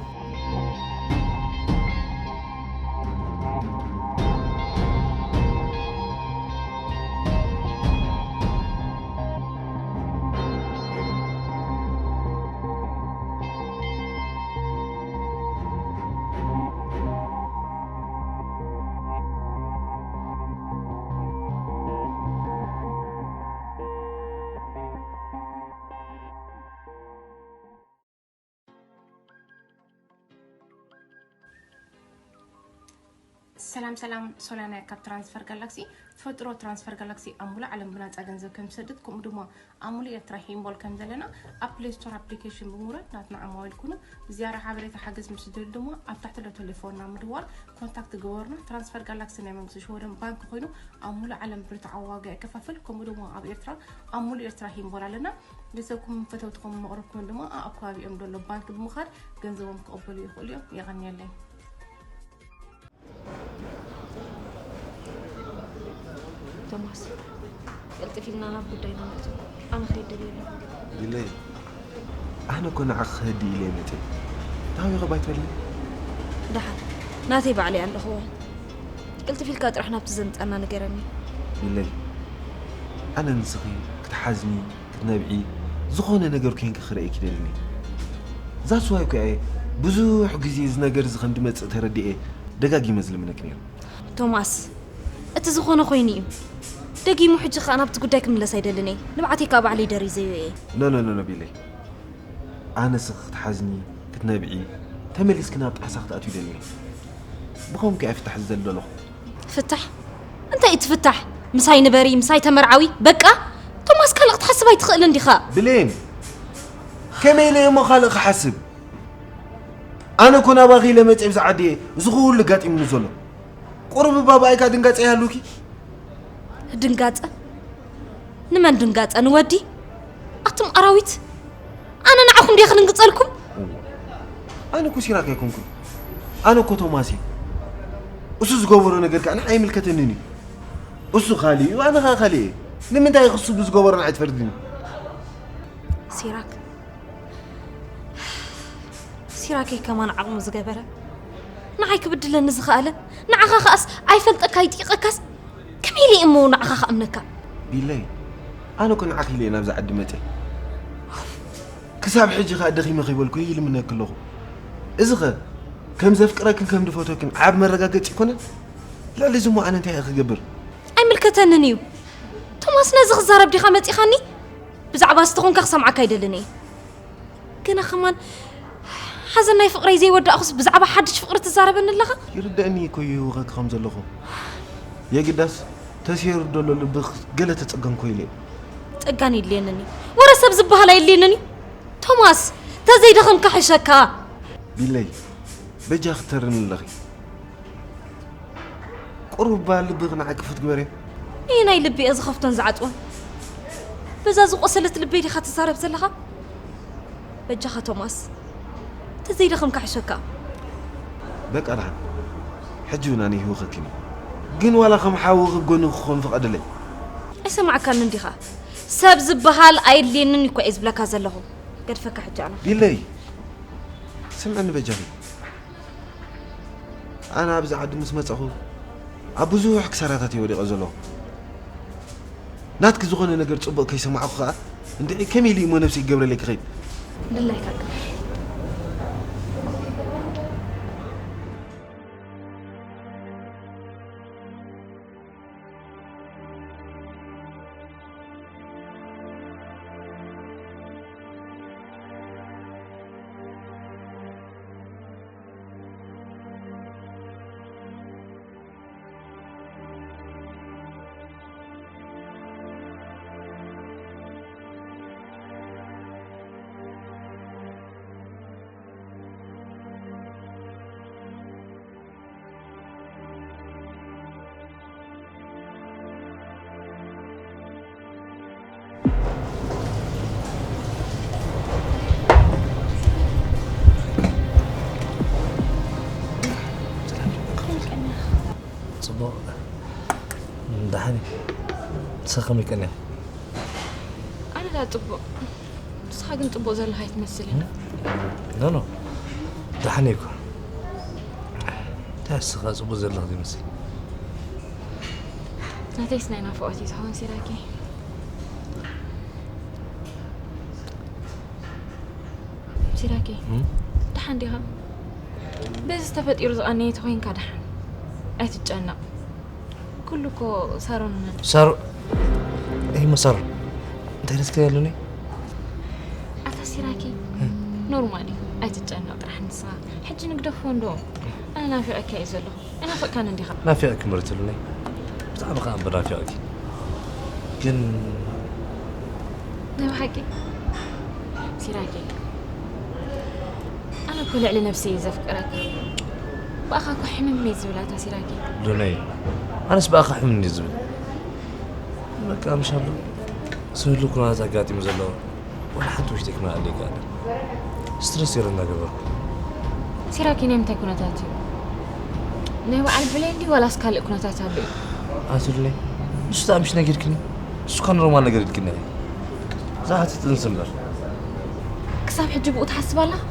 ሰላም ሰላም፣ ሶላና ካብ ትራንስፈር ጋላክሲ። ትፈልጥዎ ትራንስፈር ጋላክሲ ኣብ ሙሉእ ዓለም ብናጻ ገንዘብ ከም ዝሰድድ፣ ከምኡ ድማ ኣብ ሙሉእ ኤርትራ ሂምቦል ከም ዘለና ኣብ ፕሌይ ስቶር ኣፕሊኬሽን ብምውራድ ናትና ዓማዊል ኩኑ። ዝያዳ ሓበሬታ ሓገዝ ምስ ትደልዩ ድማ ኣብ ታሕቲ ዘሎ ቴሌፎንና ምድዋል ኮንታክት ግበሩና። ትራንስፈር ጋላክሲ ናይ መንግስቲ ሽወደን ባንክ ኮይኑ ኣብ ሙሉእ ዓለም ብርትዓዊ ዋጋ የከፋፍል። ከምኡ ድማ ኣብ ኤርትራ ኣብ ሙሉእ ኤርትራ ሂምቦል ኣለና። ቤተሰብኩም፣ ፈተውትኹም፣ መቕረብኩም ድማ ኣብ ከባቢኦም ዘሎ ባንክ ብምኻድ ገንዘቦም ክቕበሉ ይኽእሉ እዮም። የቐንየለይ። ቶማስ፣ ቅልጥፍ ኢልና ናብ ጉዳይና ንእቶ። ኣነ ክኸይድ ደልየ ኣለኹ። ቢለይ፣ ኣነ እኮ ንዓኺ ክህዲ ኢለ እየ መፅየ። ናበይ ኸ ባይትበሊ? ደሓን፣ ናተይ ባዕለይ ኣለኹዎ። ቅልጥፍ ኢልካ ጥራሕ ናብቲ ዘምፀና ንገረኒ። ቢለይ፣ ኣነ ንስኺ ክትሓዝኒ፣ ክትነብዒ፣ ዝኾነ ነገር ኮይንኪ ክርእየኪ ይደልን እየ። ዛስዋይ እኮ እየ ብዙሕ ግዜ እዚ ነገር እዚ ከም ድመጽእ ተረዲኤ ደጋጊመ ዝልምነኪ ነይረ። ቶማስ፣ እቲ ዝኾነ ኮይኑ እዩ። ደጊሙ ሕጂ ኸኣ ናብቲ ጉዳይ ክምለስ ኣይደልን እየ። ንብዓተይ ከኣ ባዕለይ ደሪዘዮ እየ። ኖ ኖ ኖ ኖ ቢለይ፣ ኣነ ስኺ ክትሓዝኒ፣ ክትነብዒ፣ ተመሊስኪ ናብ ጣዕሳ ክትኣትዊ ደልየ። ብኸምኡ ከኣ ፍታሕ ዝደሊ ዘለኹ። ፍታሕ? እንታይ እዩ እቲ ፍታሕ? ምሳይ ንበሪ፣ ምሳይ ተመርዓዊ፣ በቃ። ቶማስ፣ ካልእ ክትሓስብ ኣይትኽእልን ዲኻ? ብሌን፣ ከመይ ኢለ እየ እሞ ካልእ ክሓስብ? ኣነ እኮ ናባኺ ኢለ መፅየ ብዛ ዓዲ እየ እዚ ኩሉ ኣጋጢሙኒ ዘሎ። ቁሩብ እባ ብኣይካ ድንጋፀ ይሃሉኪ። ድንጋፀ? ንመን ድንጋፀ? ንወዲ? ኣቱም ኣራዊት! ኣነ ንዓኹም ድየ ክድንግፀልኩም? ኣነ እኮ ሲራክ ኣይኮንኩን። ኣነ እኮ ቶማስ እየ። እሱ ዝገበሮ ነገር ከዓ ንዓይ ኣይምልከተንን እዩ። እሱ ካሊእ እዩ፣ ኣነ ከዓ ካሊእ እየ። ንምንታይ ክሱ ብዝገበሮ ንዓይ ትፈርድኒ? ሲራክ፣ ሲራከይ ከማን ዓቕሙ ዝገበረ፣ ንዓይ ክብድለኒ ዝኸኣለ፣ ንዓኻ ከኣስ ኣይፈልጠካ ኣይጢቐካስ፣ ከመይ ኢለ እየ እሞ ንዓኻ ክኣምነካ? ቢለይ፣ ኣነ እኮ ንዓኺ ኢለ እየ ናብዛ ዓዲ መፅየ። ክሳብ ሕጂ ከኣ ደኺመ ከይበልኩ ይልምነኪ ኣለኹ። እዚ ኸ ከም ዘፍቅረክን ከም ዝፈትወክን ዓብ መረጋገፂ ይኮነን? ልዕሊ እዚ እሞ ኣነ እንታይ እየ ክገብር? ኣይምልከተንን እዩ። ቶማስ፣ ነዚ ክዛረብ ዲኻ መፂኻኒ? ብዛዕባ ዝተኾንካ ክሰምዓካ ኣይደልን እየ። ገና ከማን ሓዘን ናይ ፍቕረይ ዘይወዳእኹስ ብዛዕባ ሓድሽ ፍቕሪ ትዛረበኒ ኣለኻ? ይርደእኒ እኮ እዩ ይህውኸኪ ከም ዘለኹ። የግዳስ ተሰይሩ ደሎ ልብኺ ገለ ተጸገንኮ ኢለ። ጸጋን የድልየንን እዩ። ወረ ሰብ ዝበሃል ኣየድልየንን እዩ። ቶማስ፣ ተዘይደኸምካ ሕሸካ። ቢለይ፣ በጃኺ ተርኒ ኣለኺ። ቁሩብ እባ ልብኺ ንዓይ ክፉት ግበርዮ። እየ ናይ ልቢ እየ ዝኸፍቶን ዝዓጽዎን። በዛ ዝቆሰለት ልበይ ዲኻ ትዛረብ ዘለኻ? በጃኻ ቶማስ፣ ተዘይደኸምካ ሕሸካ። በቃ ደሓን። ሕጂ እውን ኣነ ይህውኸኪ እየ። ግን ዋላ ከም ሓውኺ ኣብ ጎንኺ ክኾን ፍቐድለይ። ኣይሰማዕካንን ዲኻ? ሰብ ዝበሃል ኣየድልየንን እኮ እየ ዝብለካ ዘለኹ። ገድፈካ ሕጂ ኣነ። ቢለይ፣ ስምዕኒ በጃኺ። ኣነ ኣብዚ ዓዲ ምስ መጻኹ ኣብ ብዙሕ ክሳራታት እየ ወዲቐ ዘለኹ። ናትኪ ዝኾነ ነገር ጽቡቕ ከይሰማዕኩ ከኣ እንድዒ ከመይ ኢሉ እሞ ነብሰይ ክገብረለይ ክኸይድ? ድላይካ ግበር። ጽቡቕ። ደሓን እየ። ንስኺ ከመይ ቀኒኺ? ኣነ ደኣ ጽቡቕ። ንስኻ ግን ጽቡቕ ዘለኻ ኣይትመስልን። ኖ፣ ኖ። ደሓን እየ እኮ። እንታይ ንስኻ ጽቡቕ ዘለኻ ዘይመስል? ናተይስ ናይ ናፍቖት እዩ ዝኸውን ሲራኬ። ሲራኬ፣ እም? ደሓን ዲኻ? በዚ ተፈጢሩ ዝቐነየ ተኾይንካ ደሓን። ኣይትጨነቕ። ኩሉ እኮ ሳሮን ነን። ሳሮ-፣ እይ፣ እሞ ሳሮን እንታይ ኢለትካ ኣለኒ? ኣታ ሲራኬ፣ እም። ኖርማል እዩ። ኣይትጨነቕ ጥራሕ ንስኻ። ሕጂ ንግደፎ እንዶ። ኣነ ናፊቐካ እየ ዘለኹ። ኣይናፈቅካን እንዲኻ? ናፊቐኪ ምርትሉነይ። ብጣዕሚ ኸኣ እምበር ናፊቐኪ። ግን ናይ ብሓቂ ሲራኬ፣ ኣነ እኮ ልዕሊ ነብሰይ እየ ዘፍቅረካ። ብኣኻ እኮ ሕምም እየ ዝብላታ ሲራኬ። ሉነይ፣ ኣነስ ብኣኻ ሕምም እየ ዝብል። በቃ ምሻሎ ዝህሉ ኩነታት ኣጋጢሙ ዘሎ ዋላ ሓንቲ ውሽጢ ክመልኣለይ ኣይከኣለን። ስትረስ የለ እናገበርኩ። ሲራኪ ናይ ምንታይ ኩነታት እዩ? ናይ በዓል ብሌን ድዩ ዋላስ ካልእ ኩነታት ኣሎ እዩ? ኣትሉለይ፣ ንሱ ደኣ ምሽ ነጊርክኒ? ንሱ እኳ ኖርማል ነገር ኢልክኒ ኢኺ። ዝሓትት ጥንሲ እምበር። ክሳብ ሕጂ ብኡ ትሓስብ ኣለኻ?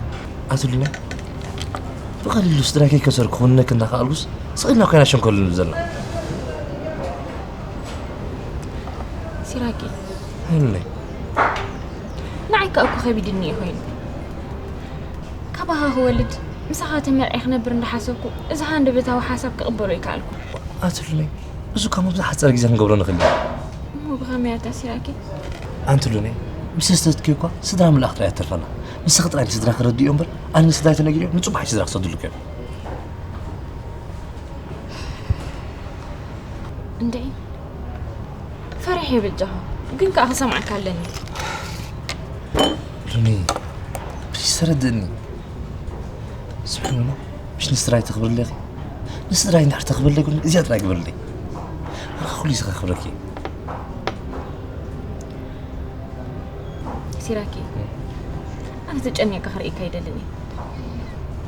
ኣትሉለይ፣ ብቐሊሉ ስድራይ ከይከሰርኩ ክውንነኪ እንዳኸኣልኩስ ስቕ ኢልና እኮ ኢና ሸንኮል እንብል ዘለና። ሲራኪ። ሃይሉለይ። ንዓይ ከኣ እኮ ከቢድኒ እዩ ኮይኑ። ኣባኻ ክወልድ፣ ምሳኻ ተመርዕየ ክነብር እንዳሓሰብኩ፣ እዚ ሃንደበታዊ ሓሳብ ክቕበሎ ኣይከኣልኩ። ኣትሉለይ፣ እዚ እኳ መብዛሕ ሓፂር ግዜ ክንገብሮ ንኽእል ኢና። እሞ ብኸመይ ኣታ ሲራኪ? ኣንትሉለይ፣ ምስ ስተትኪ እኳ ስድራ ምልኣኽ ጥራይ ኣተርፈና። ንስኺ ጥራይ ንስድራ ክረድእዮ እምበር፣ ኣነ ንስድራይ ተነጊርዮ ንፅቡሓይ ስድራ ክሰድሉ እዮም። እንዴ፣ ፈሪሐ በጃኻ፣ ግን ከኣ ክሰምዓካ ኣለኒ። ሉኒ፣ ፕሊስ ተረድእኒ። ስምዕኒ እሞ፣ ምሽ ንስድራይ ተኽብርለይ ኢኺ? ንስድራይ እንድሕር ተኽብርለይ፣ ግን እዚኣ ጥራይ ግበርለይ። ኣነ ኸኣ ኩሉ ግዜ ከኽብረኪ እየ። ሲራኪ፣ ኣነ ተጨኒቕካ ክርእየካ ኣይደልን እየ።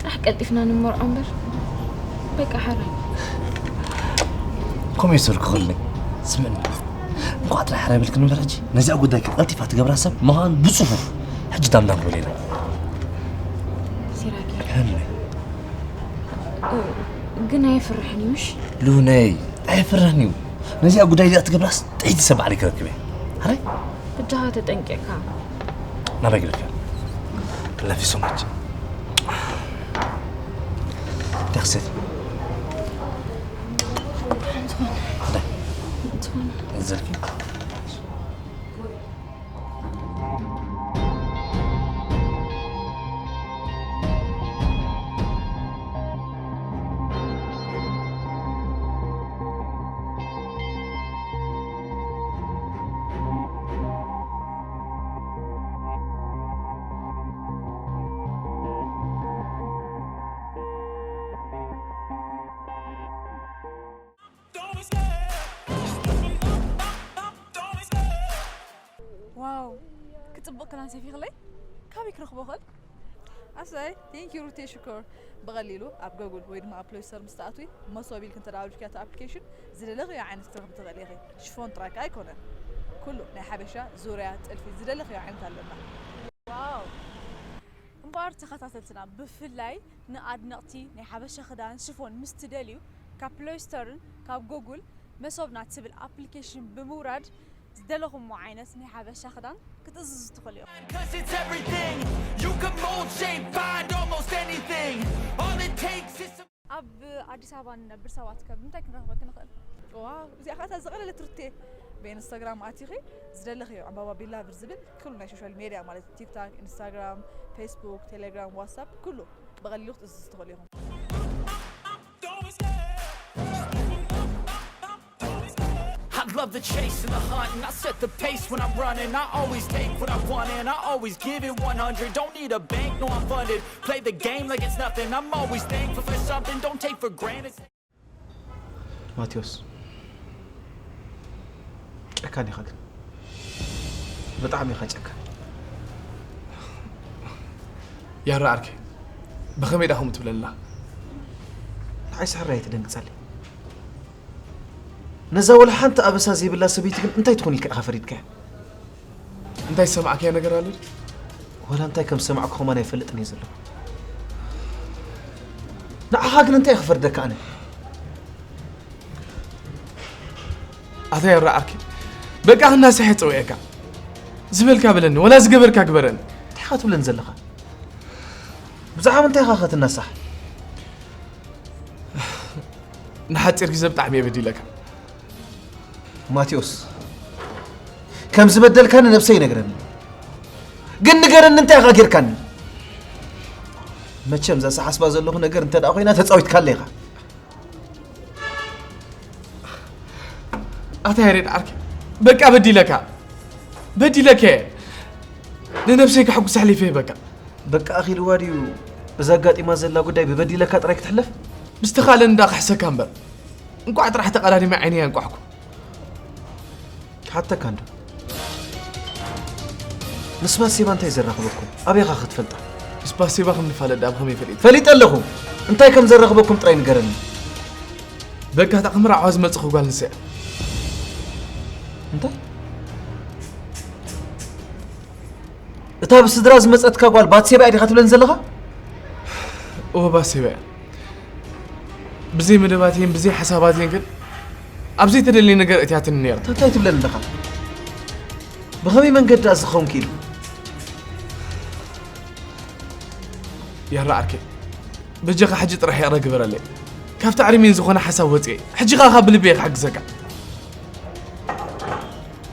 ጥራሕ ቀልጢፍና ንመርዖ እምበር፣ በቃ ሓራይ። ከምኡ እዩ ስርኪ ክልኒ። ስምዕኒ፣ እንኳዕ ጥራሕ ሕራይ በልክኒ እምበር፣ ሕጂ ነዚኣ ጉዳይ ቀልጢፋ ትገብራ ሰብ ምዃን ብጽፉፍ። ሕጂ ዳምዳም ክብል ኢና። ሲራኪ፣ ሉነይ፣ ግን ኣየፍርሕን እዩ፣ ምሽ? ሉነይ፣ ኣየፍርሕን እዩ። ነዚኣ ጉዳይ እዚኣ ትገብራስ ጥይቲ ሰብ ባዕለይ ክረክብ እየ። ሕራይ? ብጃኻ ተጠንቂቕካ። ናባይ ግደፍያ። I love you so much. ዳክሰት። ዝኾነ። ዳ። ዝኾነ። እንዘልኪ። ዋው፣ ክጽብቕ ክዳን ሰፊኽለይ? ካበይ ክረኽቦ እኽእል? ኣሰይ፣ thank you ሩቴ ሽኮር። ብቐሊሉ ኣብ ጎጉል ወይ ድማ ኣብ ፕለይ ስቶር ምስ ትኣትዊ፣ መሶብ ኢልኪ እንተ ደኣ ኣውሪድክያ እታ ኣፕሊኬሽን፣ ዝደለኽዮ ዓይነት ክትረኽቢ ትኽእሊ ኢኺ። ሽፎን ጥራይ ከኣ ኣይኮነን፣ ኩሉ ናይ ሓበሻ፣ ዙርያ፣ ጥልፊ፣ ዝደለኽዮ ዓይነት ኣለና። ዋው! እምበኣር ተኸታተልትና፣ ብፍላይ ንኣድነቕቲ ናይ ሓበሻ ክዳን ሽፎን ምስ ትደልዩ፣ ካብ ፕለይ ስቶርን ካብ ጎጉል መሶብና ትብል ኣፕሊኬሽን ብምውራድ ዝደለኹሞ ዓይነት ናይ ሓበሻ ክዳን ክትእዝዙ ትኽእሉ ኢኹም። Cause it's everything. You can mold, shape, find almost anything. All it takes is some ኣብ ኣዲስ ኣበባ ንነብር ሰባት ከ ብምንታይ ክንረኽበኪ ንኽእል? ዋው፣ እዚኣ ኸኣ እታ ዝቐለለት ሩቴ። ብኢንስታግራም ኣቲኺ ዝደለኽዮ ዕምባባ ቢላቭር ዝብል ኩሉ ናይ ሶሻል ሜድያ ማለት ቲክታክ፣ ኢንስታግራም፣ ፌስቡክ፣ ቴሌግራም፣ ዋትሳፕ ኩሉ ብቐሊሉ ክትእዝዙ ትኽእሉ ኢኹም። I love the chase and the hunt, and I set the pace when I'm running. I always take what I want, and I always give it one hundred. Don't need a bank, no, I'm funded. Play the game like it's nothing. I'm always thankful for something. Don't take for granted. ማቴዎስ፣ ጨካን ኢኻ ግን፣ ብጣዕሚ ኢኻ ጨካን። ያራ ዓርከይ፣ ብኸመይ ዳ ከምኡ ትብለላ? ንዓይ ሳራ ኣይትደንግጸለይ። ነዛ ወላ ሓንቲ ኣበሳ ዘይብላ ሰበይቲ ግን እንታይ ትኾን ኢልካ ኢኻ ፈሪድካያ? እንታይ ዝሰማዕካዮ ነገር ኣሎ ድዩ? ወላ እንታይ ከም ዝሰማዕኩ ከማን ኣይፈልጥን እየ ዘለኹ። ንዓኻ ግን እንታይ ክፈርደካ ኣነ? ኣታ ያራ ዓርከይ፣ በቃ ክናሳሕ እየ ጸዊዐካ። ዝበልካ በለኒ፣ ወላ ዝገበርካ ግበረኒ። እንታይ ኢኻ ትብለኒ ዘለኻ? ብዛዕባ ምንታይ ኢኻ ክትናሳሕ? ንሓጺር ግዜ ብጣዕሚ እየ በዲለካ። ማቴዎስ፣ ከም ዝበደልካኒ ነብሰይ ይነግረኒ። ግን ንገረኒ፣ እንታይ ኢኻ ጌርካኒ? መቸም እዛ ዝሓስባ ዘለኹ ነገር እንተ ደኣ ኮይና ተጻዊትካለ ኢኻ። ኣታ ያሬድ ዓርከይ፣ በቃ በዲለካ፣ በዲለካ እየ። ንነብሰይ ከሐጉስ ኣሕሊፈ ይህበካ። በቃ ኣኺልዋ ድዩ እዛ ኣጋጢማ ዘላ ጉዳይ ብበዲለካ ጥራይ ክትሕለፍ? ምስ ተኻእለ እንዳኽሕሰካ እምበር፣ እንቋዕ ጥራሕ ተቐዳዲመ ዓይነይ ኣንቋሕኩ። ክሓተካ እንዶ፣ ምስ ባሴባ እንታይ ዘራኽበኩም? ኣበይ ኢኻ ክትፈልጣ? ምስ ባሴባ ከም ንፋለጥ ደኣ ብኸመይ ፈሊጥካ? ፈሊጠ ኣለኹ። እንታይ ከም ዘራኽበኩም ጥራይ ንገረኒ። በቃ እታ ክምርዓዋ ዝመጽኹ ጓል ኣንስተይቲ እያ። እንታይ? እታ ብስድራ ዝመጸትካ ጓል ባትሴባ እያ ዲኻ ትብለኒ ዘለኻ? እወ ባትሴባ እያ። ብዘይ መደባተይን ብዘይ ሓሳባተይን ግን ኣብ ዘይተደልየ ነገር እትያትኒ ነይራ። እንታይ ትብለኒ ኣለኻ? ብኸመይ መንገዲ እዚ ክኸውን ክኢሉ? ያራ ዓርከይ፣ በጃኻ ሕጂ ጥራሕ ይቕረ ግበረለይ። ካብቲ ኣርሜን ዝኾነ ሓሳብ ወፅየ፣ ሕጂ ኸኣ ካብ ልበይ ክሓግዘካ።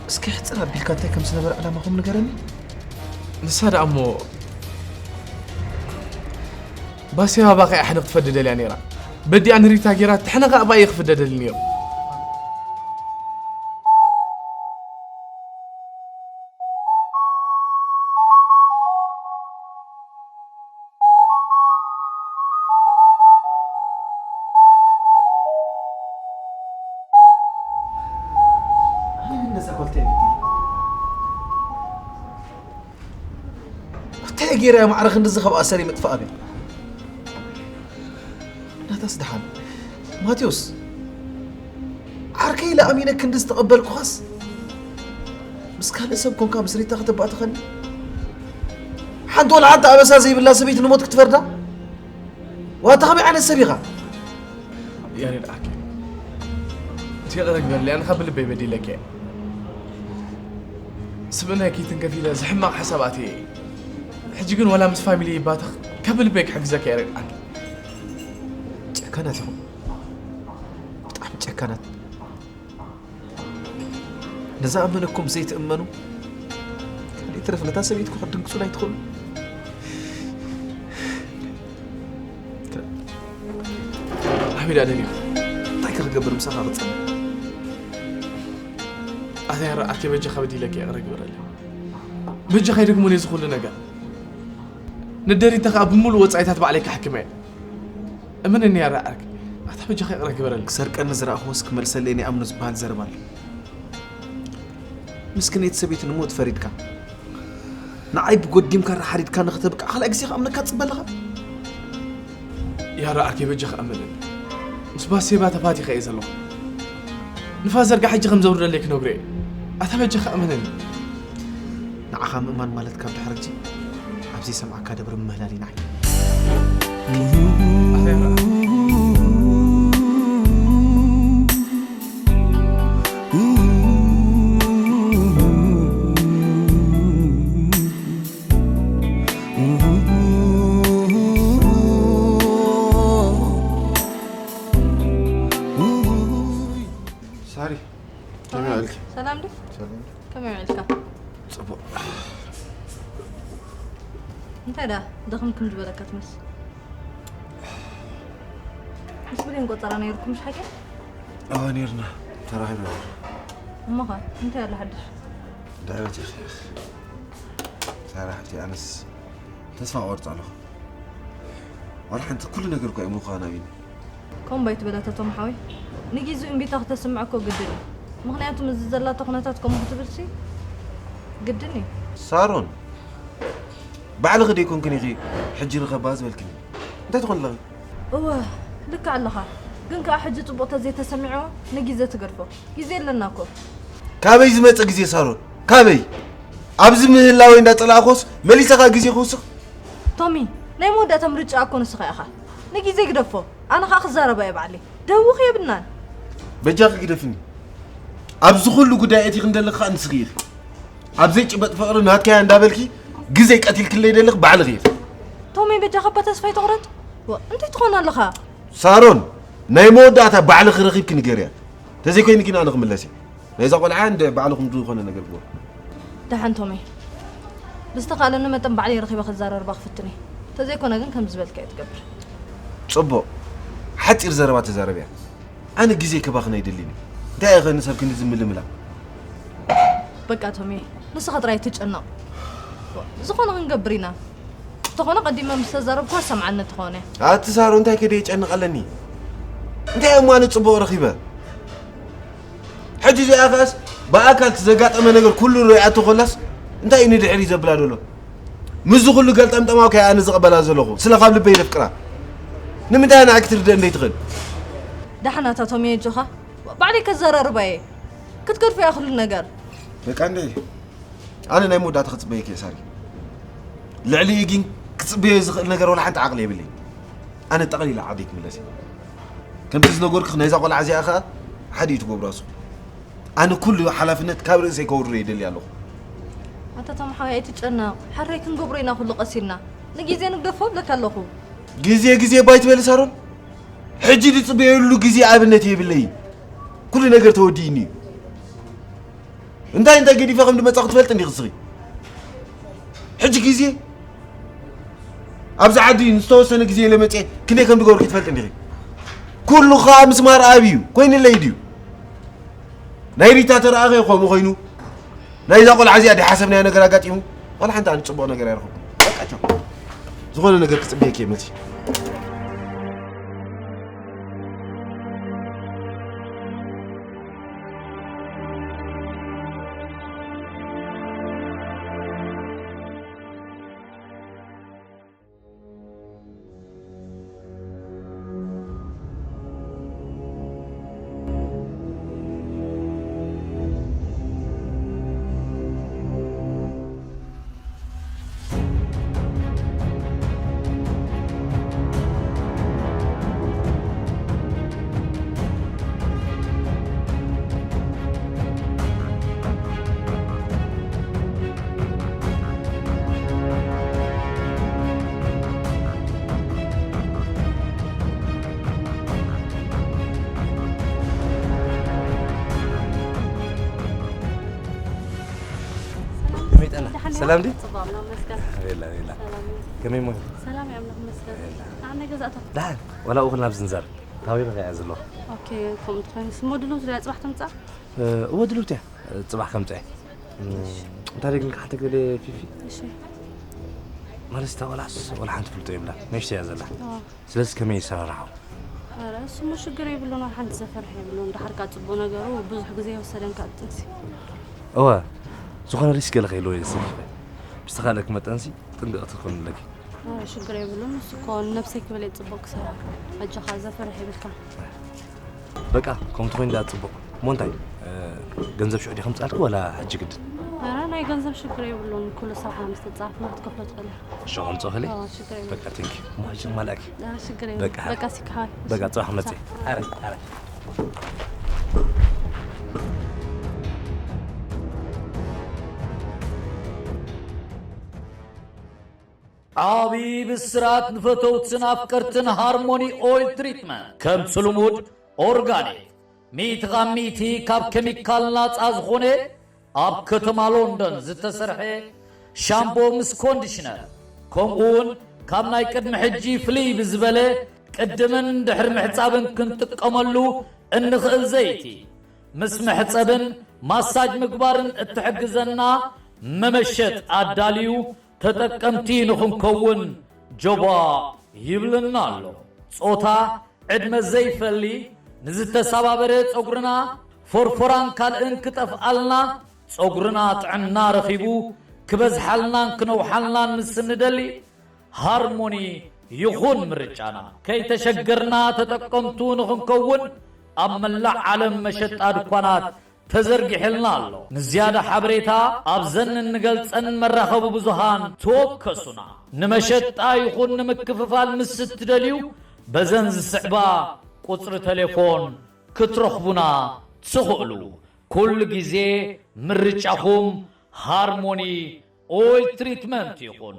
እስኪ ሕፅር ኣቢልካ እንታይ ከም ዝነበረ ዕላማኹም ንገረኒ። ንሳ ደኣ እሞ፣ ባሴ ባባ ከይኣሕንኽ ትፈዲ ደልያ ነይራ። በዲኣ ንሪታ ገይራ፣ ትሕነኻ ኣባየ ክፍደ ደሊ ነይሩ። ኣነ ግን ነዛ ጓል እንታይ ኢለ ድየ? እንታይ ገይረ እያ ማዕረ ክንድዚ ካብ ኣሰር ይምጥፋእ ኣብያ? ናታስ ደሓን። ማቴዎስ፣ ዓርከይ ኢለ ኣሚነ ክንዲ ዝተቐበልኩኻስ፣ ምስ ካልእ ሰብ ኮንካ ምስ ሪታ ከተባእትኸኒ? ሓንቲ ወላ ሓንቲ ኣበሳ ዘይብላ ሰበይቲ ንሞት ክትፈርዳ? ዋታ ከመይ ዓይነት ሰብ ኢኻ? ያሬድ ዓርከይ፣ እቲ ይቕረ ግበርለይ፣ ኣነ ካብ ልበይ በዲለኪ እየ። ስብእናይ ከይትንከፍ ኢለ እዚ ሕማቕ ሓሳብ ኣትየ እየ። ሕጂ ግን ዋላ ምስ ፋሚሊ ይባተኽ ካብ ልበይ ክሕግዘካ ያሬድ ዓርከይ። ጨካናት ኢኹም። ብጣዕሚ ጨካናት። ንዝኣመነኩም ዘይትእመኑ፣ ካልእ ይትረፍ ነታ ሰበይትኩ ክትድንግጹላ ኣይትኽእሉ። ኣበይ ደኣ ደሊኹ? እንታይ ከ ክገብር ምሳኻ ክጸንሕ? ኣታ ያራ ዓርከይ በጃኻ በዲለኪ ይቕረ ግበረለይ። በጃኻ ኣይደግሞን እየ እዚ ኩሉ ነገር። ንደሪታ ከኣ ብምሉእ ወጻኢታት ባዕለይ ክሕክማ እየ። እመነኒ ያራ ዓርከይ። ኣታ በጃኻ ይቕረ ግበረለይ። ክሰርቀኒ ዝረኣኹዎስ ክመልሰለይ ናይ ኣምኖ ዝበሃል ዘረባ ኣሎ። ምስክነይቲ ሰበይቲ ንሞት ፈሪድካ፣ ንዓይ ብጎዲምካ ሓሪድካ ንኽተብቅዕ ካልኣይ ግዜ ክኣምነካ ትጽበ ኣለኻ? ያራ ዓርከይ በጃኻ እመነኒ። ምስ ባሴባ ተፋቲኸ እየ ዘለኹ። ንፋዘር ጋር ሕጂ ከም ዘውርደለይ ክነግሮ እየ። ኣታ በጃኻ እመነኒ። ንዓኻ ምእማን ማለት ካብ ድሕሪ ሕጂ ኣብ ዘይሰምዓካ ደብሪ ምህላል እዩ ንዓይ። ኣታ ያራ ዓርከይ። ሳሪ፣ ከመይ ውዒልኪ? ሰላም ድዩ? ሰላም። ከመይ ውዒልካ? ጽቡቕ። እንታይ ደኣ ደኽም ክም ዝበለካ ትመስል? ምስ ብሌን ቆጸራ ነይርኩም፣ ምሽ ሓቂ? እወ፣ ነይርና። ተራኺብና። እሞኸ፣ እንታይ ኣሎ ሓድሽ? ድሕረት ኢኺ። ሳራ ሓፍቲ፣ ኣነስ ተስፋ ቆርጽ ኣለኹ። ዋላ ሓንቲ፣ ኩሉ ነገር እኮ እዩ ምዃን ኣቢኒ። ከምኡ ኣይትበል ኣታ ቶም ሓወይ። ንጊዜኡ እምቢታ ክተስምዕ እኮ ግድን እዩ። ምኽንያቱ ምስዚ ዘላቶ ኩነታት ከምኡ ክትብልሲ ግድን እዩ። ሳሮን፣ ባዕልኺ ደይኮንክን ኢኺ ሕጂ ርኸባ ዝበልክኒ። እንታይ ትኾን ኣለኺ? እወ፣ ልክዕ ኣለኻ። ግን ከኣ ሕጂ ጽቡቕ ተዘይተሰሚዕዎ ንጊዜ ትገድፎ። ግዜ ኣለና እኮ። ካበይ ዝመጸ ግዜ ሳሮን? ካበይ? ኣብዚ ምህላወይ እንዳጸላእኮስ መሊሰኻ ግዜ ክውስኽ? ቶሚ፣ ናይ መወዳእታ ምርጫ እኮ ንስኻ ኢኻ። ንግዜ ግደፎ። ኣነ ኸኣ ክዛረባ እየ ባዕለይ። ደውኺ የብልናን። በጃኺ ግደፍኒ። ኣብዚ ኩሉ ጉዳይ ኣእቲኺ እንደለኺ ኸኣ ንስኺ ኢኺ። ኣብ ዘይጭበጥ ፍቕሪ ናትካያ እንዳበልኪ ግዜ ቀቲልክለይ ደለኺ ባዕልኺ ኢኺ። ቶሚ፣ በጃኻ እባ ተስፋ ኣይትቑረጽ። ዋ፣ እንታይ ትኾን ኣለኻ? ሳሮን፣ ናይ መወዳእታ ባዕልኺ ረኺብኪ ንገርያ። ተዘይኮይኑ ግን ኣነ ክምለስ እየ። ናይዛ ቆልዓ እንደ ባዕልኹም ዝኾነ ነገር ግበሩ። ደሓን ቶሚ፣ ብዝተኻእለኒ መጠን ባዕለይ ረኺበ ክዛረርባ ክፍትን እየ። ተዘይኮነ ግን ከም ዝበልካዮ ትገብር። ጽቡቕ። ሓጺር ዘረባ ተዛረብያ። ኣነ ግዜ ከባኽን ኣይደልን እየ። እንታይ እየ ኸ ንሰብ ክንዲ ዝምልምላ? በቃ ቶሚ፣ ንስኻ ጥራይ ትጨነቕ። ዝኾነ ክንገብር ኢና። እንተኾነ ቀዲመ ምስ ተዛረብኩዋ ሰምዓኒ እንተኾነ። ኣቲ ሳሮ፣ እንታይ ከደ የጨንቕ ኣለኒ? እንታይ እሞ ኣነ ጽቡቕ ረኺበ? ሕጂ እዚኣ ኸኣስ ብኣካል እቲ ዘጋጠመ ነገር ኩሉ ርእያቶ ኾላስ እንታይ እዩ ንድሕሪ ዘብላ ዘሎ? ምስዚ ኩሉ ገልጠምጠማው ከኣ ኣነ ዝቕበላ ዘለኹ፣ ስለ ካብ ልበይ ዘፍቅራ። ንምንታይ ንዓይ ክትርድእ እንዴት ትኽእል? ደሓን ኣታ ቶሚ ኣጆኻ፣ ባዕለይ ከዘራርባ እየ። ክትገድፎ እያ ኩሉ ነገር። በቃ እንዴ፣ ኣነ ናይ መወዳእታ ክጽበየኪ እየ ሳሪ። ልዕሊኡ ግን ክጽበዮ ዝኽእል ነገር ወላ ሓንቲ ዓቕሊ የብለይ። ኣነ ጠቕሊለ ዓደይ ክምለስ እየ። ከምቲ ዝነገርኩኺ ናይዛ ቆልዓ እዚኣ ኸኣ ሓደ እዩ ትገብሮ ኣስኹ። ኣነ ኩሉ ሓላፍነት ካብ ርእሰይ ከውርዶ ይደሊ ኣለኹ። ኣታ ቶም ሓወይ ኣይትጨነቕ። ሕራይ ክንገብሮ ኢና ኩሉ ቀስ ኢልና። ንግዜ ንግደፎ እብለካ ኣለኹ። ግዜ ግዜ ባይ ትበሊ ሳሮን? ሕጂ ዝጽበየሉ ግዜ ኣብነት የብለይ። ኩሉ ነገር ተወዲእኒ እዩ። እንታይ እንታይ ገዲፈ ከም ድመጻኹ ትፈልጥ እንዲኺ እስኺ? ሕጂ ግዜ ኣብዚ ዓዲ ንዝተወሰነ ግዜ ኢለ መጽኤ ክንደይ ከም ድገበርኩ ትፈልጥ እንዲኺ? ኩሉ ኸኣ ምስ ማርኣብ እዩ። ኮይኑለይ ድዩ? ናይ ሪታ ተረኣኸ ከምኡ ኮይኑ? ናይዛ ቆልዓ እዚኣ ድሓሰብናዮ ነገር ኣጋጢሙ? ዋላ ሓንቲ ኣነ ጽቡቕ ነገር ኣይረኸብኩን። በቃ ቻው። ዝኾነ ነገር ክጽበየኪ እየ መልሲ። ከመይ ጠና? ደሓን ዲኻ? ሰላም ድዩ? ጽቡቕ፣ ኣምላኽ ይመስገን። ቤላ፣ ቤላ። ሰላም እዩ። ከመይ እሞ? ሰላም እዩ፣ ኣምላኽ ይመስገን። ቤላ። ደሓን ናይ ገዛእታ? ደሓን። ዋላ እኹል ናብ ዝንዛር። ታዊረ ከያ ዘሎ። ኦኬ፣ ከምኡ እንተኾይኑ፣ ስሞ ድልውቲ ድያ ጽባሕ ትምጻእ? እ፣ እወ ድልውቲ እያ። እ፣ ጽባሕ ከምጽእ እየ። እም፣ እንታይ ግን ሓንቲ ገለ ፊፊ? እሺ። ማለት እታ ቆልዓስ ወላ ሓንቲ ፍልጦ የብላን። ንእሽተይ እያ ዘላ። ኣዎ። ስለዚ ከመይ ይሰራርሓ? ኧረ፣ እሱሞ ሽግር የብሉን፣ ሓንቲ ዘፈርሕ የብሉን። ደሓር ከኣ ጽቡቕ ነገሩ ብዙሕ ግዜ ኣይወሰደን ከኣ ጥንሲ። እወ፣ ዝኾነ ሪስክ ገለ ከይህልዎ እየ ዝሰክፍ። ብዝተኻእለኪ መጠንሲ ጥንቅቕቲ ክትኮኒ ኣለኪ። ኧረ፣ ሽግር የብሉን። ንሱ እኮ ንነብሰይ ክብል እየ ጽቡቕ ክሰርሕ። ኣጆኻ፣ ዘፈርሕ የብልካን። በቃ፣ ከምቲ ኮይኑ ደኣ ጽቡቕ። እሞ እንታይ፣ እ፣ ገንዘብ ሽዑ ድየ ከምጽኣልኪ ወላ ሕጂ ግድን? ኧረ፣ ናይ ገንዘብ ሽግር የብሉን። ኩሉ ስራሕና ምስ ተጻፈፍና ክትከፍሎ ትኽእል ኢኻ። ሽዑ ከምጽኦ ክእል? ኣዎ፣ ሽግር የብሉን። በቃ፣ ቴንክ ዩ። እሞ ሕጂ ማላእኪ። ኧረ፣ ሽግር የብሉን። በቃ፣ ቴንክ ዩ። በቃ፣ ጽባሕ መጽእ። ኣረ፣ ኣረ። ዓቢ ብስራት ንፈተውትን ኣፍቀርትን ሃርሞኒ ኦይል ትሪትመንት። ከምቲ ልሙድ ኦርጋኒክ፣ ሚእቲ ካብ ሚእቲ ካብ ኬሚካል ናጻ ዝኾነ፣ ኣብ ከተማ ሎንደን ዝተሰርሐ ሻምቦ ምስ ኮንዲሽነር፣ ከምኡ እውን ካብ ናይ ቅድሚ ሕጂ ፍልይ ብዝበለ ቅድምን ድሕሪ ምሕጻብን ክንጥቀመሉ እንኽእል ዘይቲ፣ ምስ መሕጸብን ማሳጅ ምግባርን እትሕግዘና መመሸጥ ኣዳልዩ ተጠቀምቲ ንኽንከውን ጆባ ይብለና ኣሎ። ጾታ፣ ዕድመ ዘይፈሊ፣ ንዝተሰባበረ ጸጉርና፣ ፎርፎራን ካልእን ክጠፍኣልና፣ ጸጉርና ጥዕና ረኺቡ ክበዝሓልናን ክነውሓልናን ምስ እንደሊ፣ ሃርሞኒ ይኹን ምርጫና። ከይተሸገርና ተጠቀምቱ ንኽንከውን፣ ኣብ መላእ ዓለም መሸጣ ድኳናት ተዘርጊሕልና ኣሎ። ንዝያዳ ሓበሬታ ኣብዘን እንገልጸን መራኸቢ ብዙሃን ተወከሱና። ንመሸጣ ይኹን ንምክፍፋል ምስ እትደልዩ፣ በዘን ዝስዕባ ቁጽሪ ቴሌፎን ክትረኽቡና ትኽእሉ። ኩሉ ግዜ ምርጫኹም ሃርሞኒ ኦይል ትሪትመንት ይኹን።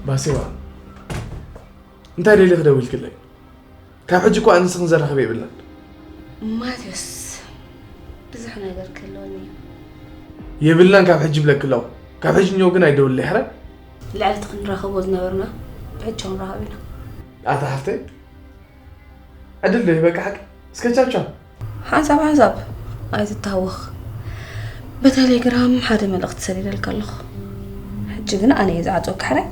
ባሴዋ፣ እንታይ ደሊኺ ደዊልክለይ? ካብ ሕጂ እኮ ኣንስኽን ዘራኽብ የብልናን። ማቴዎስ፣ ብዙሕ ነገር ክህልወኒ እዩ። የብልናን ካብ ሕጂ ይብለኪ ኣለኹ። ካብ ሕጂ እኒኦ ግን ኣይደውልለይ ሕራይ። ልዕሊ እቲ ክንራኸቦ ዝነበርና ብሕጂ ክንራኸብ ኢና። ኣታ ሓፍተይ፣ ዕድል ዶ ይህበካ ሓቂ? እስከ ቻው ቻው። ሓንሳብ ሓንሳብ ኣይትታወኽ። ብቴሌግራም ሓደ መልእኽቲ ሰዲደልካ ኣለኹ። ሕጂ ግን ኣነ እየ ዝዓጽወካ ሕራይ።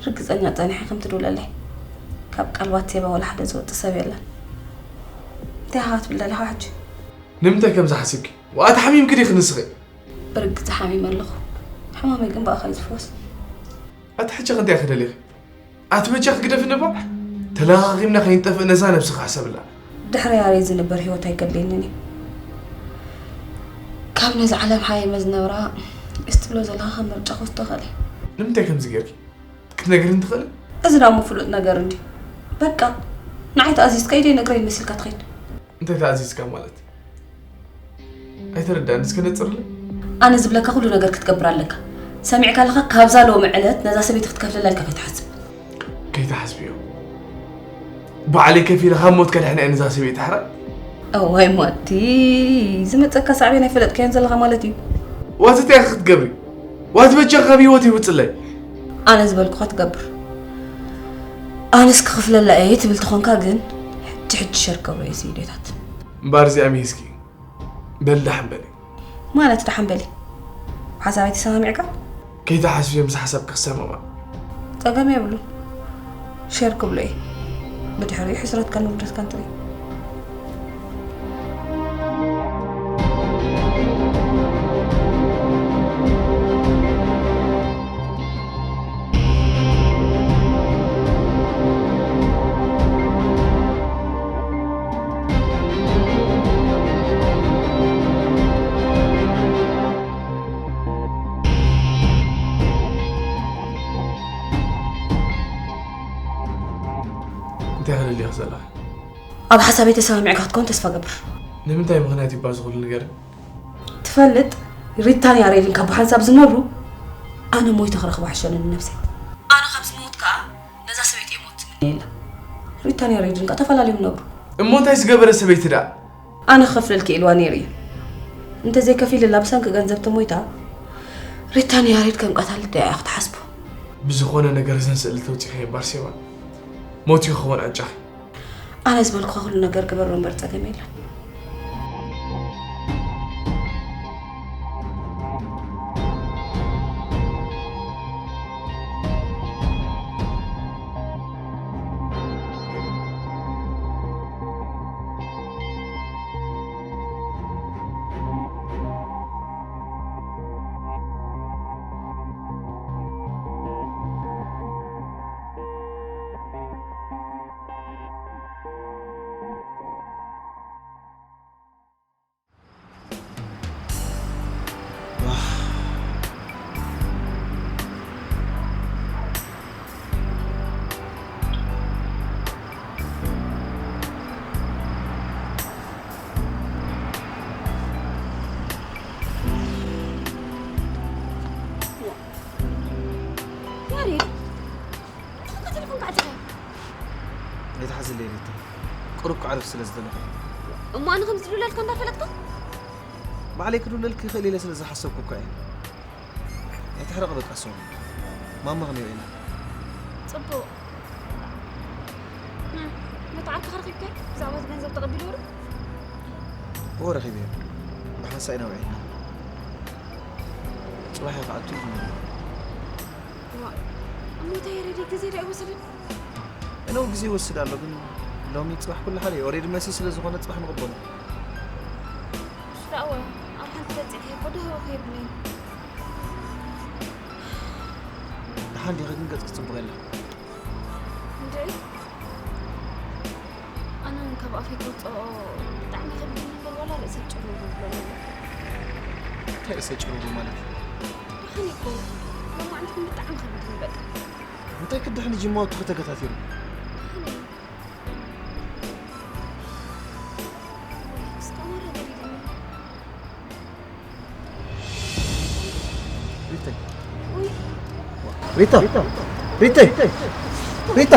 ርግጸኛ ጸኒሐ ከም ትድውለለይ። ካብ ቃል ባቴባ ወላ ሓደ ዝወጽእ ሰብ የለን። እንታይ ኢኻ ክትብል ደለኻ ሕጂ? ንምንታይ ከምዚ ሓሲብኪ? ወኣ ተሓሚምኪ ዲኺ ንስኺ? ብርግጽ ሓሚመ ኣለኹ። ሕማመይ ግን ብኣኻ እዩ ዝፍወስ። ኣቲ ሕጂ ከ እንታይ ኢኺ ደሊኺ? ኣቲ በጃኺ ግደፍኒ እባ። ተለኻኺምና ከይንጠፍእ ነዛ ነብስኺ ሕሰብላ። ድሕሪ ያሬድ ዝንበር ህይወት ኣይገድለይንን እዩ። ካብ ነዚ ዓለም ሓይመ ዝነብራ እስትብሎ ዘለኻ ከም ምርጫ ክወስዶ እኽእል እየ። ንምንታይ ከምዚ ጌርኪ? ክትነግርኒ ትኽእሊ? እዚ ደኣ እሞ ፍሉጥ ነገር እንድዩ። በቃ፣ ንዓይ ተኣዚዝካ ኢደይ ነግረይ መሲልካ ትኸይድ። እንታይ ተኣዚዝካ ማለት? ኣይተረዳእን፣ እስከ ነጽርለይ። ኣነ ዝብለካ ኩሉ ነገር ክትገብር ኣለካ። ሰሚዕካ ኣለኻ፣ ካብዛ ሎሚ ዕለት ነዛ ሰበይቲ ክትከፍለላ ኢልካ ከይትሓስብ። ከይትሓስብዮ። ባዕለይ ከፊለ ካብ ሞት ከድሕና እየ ነዛ ሰበይቲ ሕራይ። እዋይ ማቲ፣ ዝመጸካ ሳዕቤን ኣይፈለጥካዮን ዘለኻ ማለት እዩ። ዋት እንታይ ኢኻ ክትገብሪ? ዋት በጃኻ ካብ ህይወት ይውጽለይ። ኣነ ዝበልኩኻ ትገብር። ኣነስ ክኽፍለላ እየ ትብል ተኾንካ ግን፣ ሕጂ ሕጂ ሸር ክገብሮ እየ ስኢደታት። እምበኣር እዚኣ ሚሂዝኪ። በሊ ደሓን በሊ። ማለት ደሓን በሊ? ሓሳበይ ተሰማሚዕካ? ከይትሓስብዮ ምስ ሓሳብኪ ክሰማማዕ። ጸገም የብሉን። ሸር ክብሎ እየ። ብድሕሪኡ ሕስረትካን ውርደትካን ትርኢ። እንታይ ክደልየኺ ዘለኺ? ኣብ ሓሳበይ ተሰማሚዕካ ክትከውን ተስፋ ገብር። ንምንታይ ምኽንያት ይባ ዝኽሉ ነገር? ትፈልጥ፣ ሪታን ያሬድን ካብ ብሓንሳብ ዝነብሩ፣ ኣነ ሞይተ ክረኽባ ሕሸኒ ንነብሰይ። ኣነ ካብ ዝሞት ከኣ ነዛ ሰበይቲ እየ ሞት ትምነየላ። ሪታን ያሬድን ከኣ ተፈላለዮም ይነብሩ። እሞ እንታይ ዝገበረ ሰበይቲ ደኣ? ኣነ ክኸፍለልኪ ኢልዋ ነይሩ እዩ። እንተዘይከፊልላ ብሰንኪ ገንዘብ ተሞይታ፣ ሪታን ያሬድ ከም ቀታሊ ደኣ እያ ክትሓስቦ። ብዝኾነ ነገር እዘን ስእሊ ተውጺኺ ባርሴባ። ሞት እዩ ክኸውን ዕጫኺ። ኣነ ዝበልኩኻ ኩሉ ነገር ግበሮ እምበር ጸገም የለን። ያሬድ፣ ንስኻ ቴሌፎን ከዓጽኻ? ኣይትሓዝለይ ሪታ፣ ቁሩብ ከዕርፍ ስለ ዝደለኹ። እሞ ኣነ ከም ዝድውለልካ እንዳፈለጥካ? ባዕለይ ክድውለልኪ ይኽእል ኢለ ስለ ዝሓሰብኩ እኳ እየ። ኣይትሕረቕ በቃ፣ ሶሪ። ማማ ክንሪኦ ኢና። ጽቡቕ። እም፣ ነቲ ዓርክኻ ረኺብካዮ? ብዛዕባ እቲ ገንዘብ ተቐቢልዎ ዶ? እዎ፣ ረኺበዮ። ብሓንሳእ ኢና ውዒልና። ጽባሕ እየ ክኣቱ ኢሉ ነይሩ። እዋ፣ እሞ እንታይ የረዲ ግዜ ዶ ኣይወሰደን? እነው ግዜ ይወስድ ኣሎ፣ ግን ሎሚ ጽባሕ ኩሉ ሓደ እዩ። ኦሬዲ መሲ ስለ ዝኾነ ጽባሕ ንቕበሎ። እሱ ደኣ እዋ፣ ኣብ ሓንቲ በጺሐ እኮ ደህበ ከየብለይን። ደሓን ዲኺ ግን ገጽ ክጽብቕ የለን። እንድዒ፣ ኣነ እውን ካብ ኣፈይ ክወጽኦ ብጣዕሚ ይኸብደኒ እምበር ዋላ ርእሰይ ጭርውርው ዝብለኒ የለን። እንታይ ርእሰይ ጭርውርው ማለት? ደሓን እኮ፣ ሎማዕንቲ ግን ብጣዕሚ ከቢድኒ በቃ። እንታይ ክድሕን እዩ ጅማውትኺ ተገታቲሩ? ደሓን እዩ። እስከ ወረ ገዲድኒ። ሪተይ። ውይ። ሪታ። ሪተይ። ሪታ።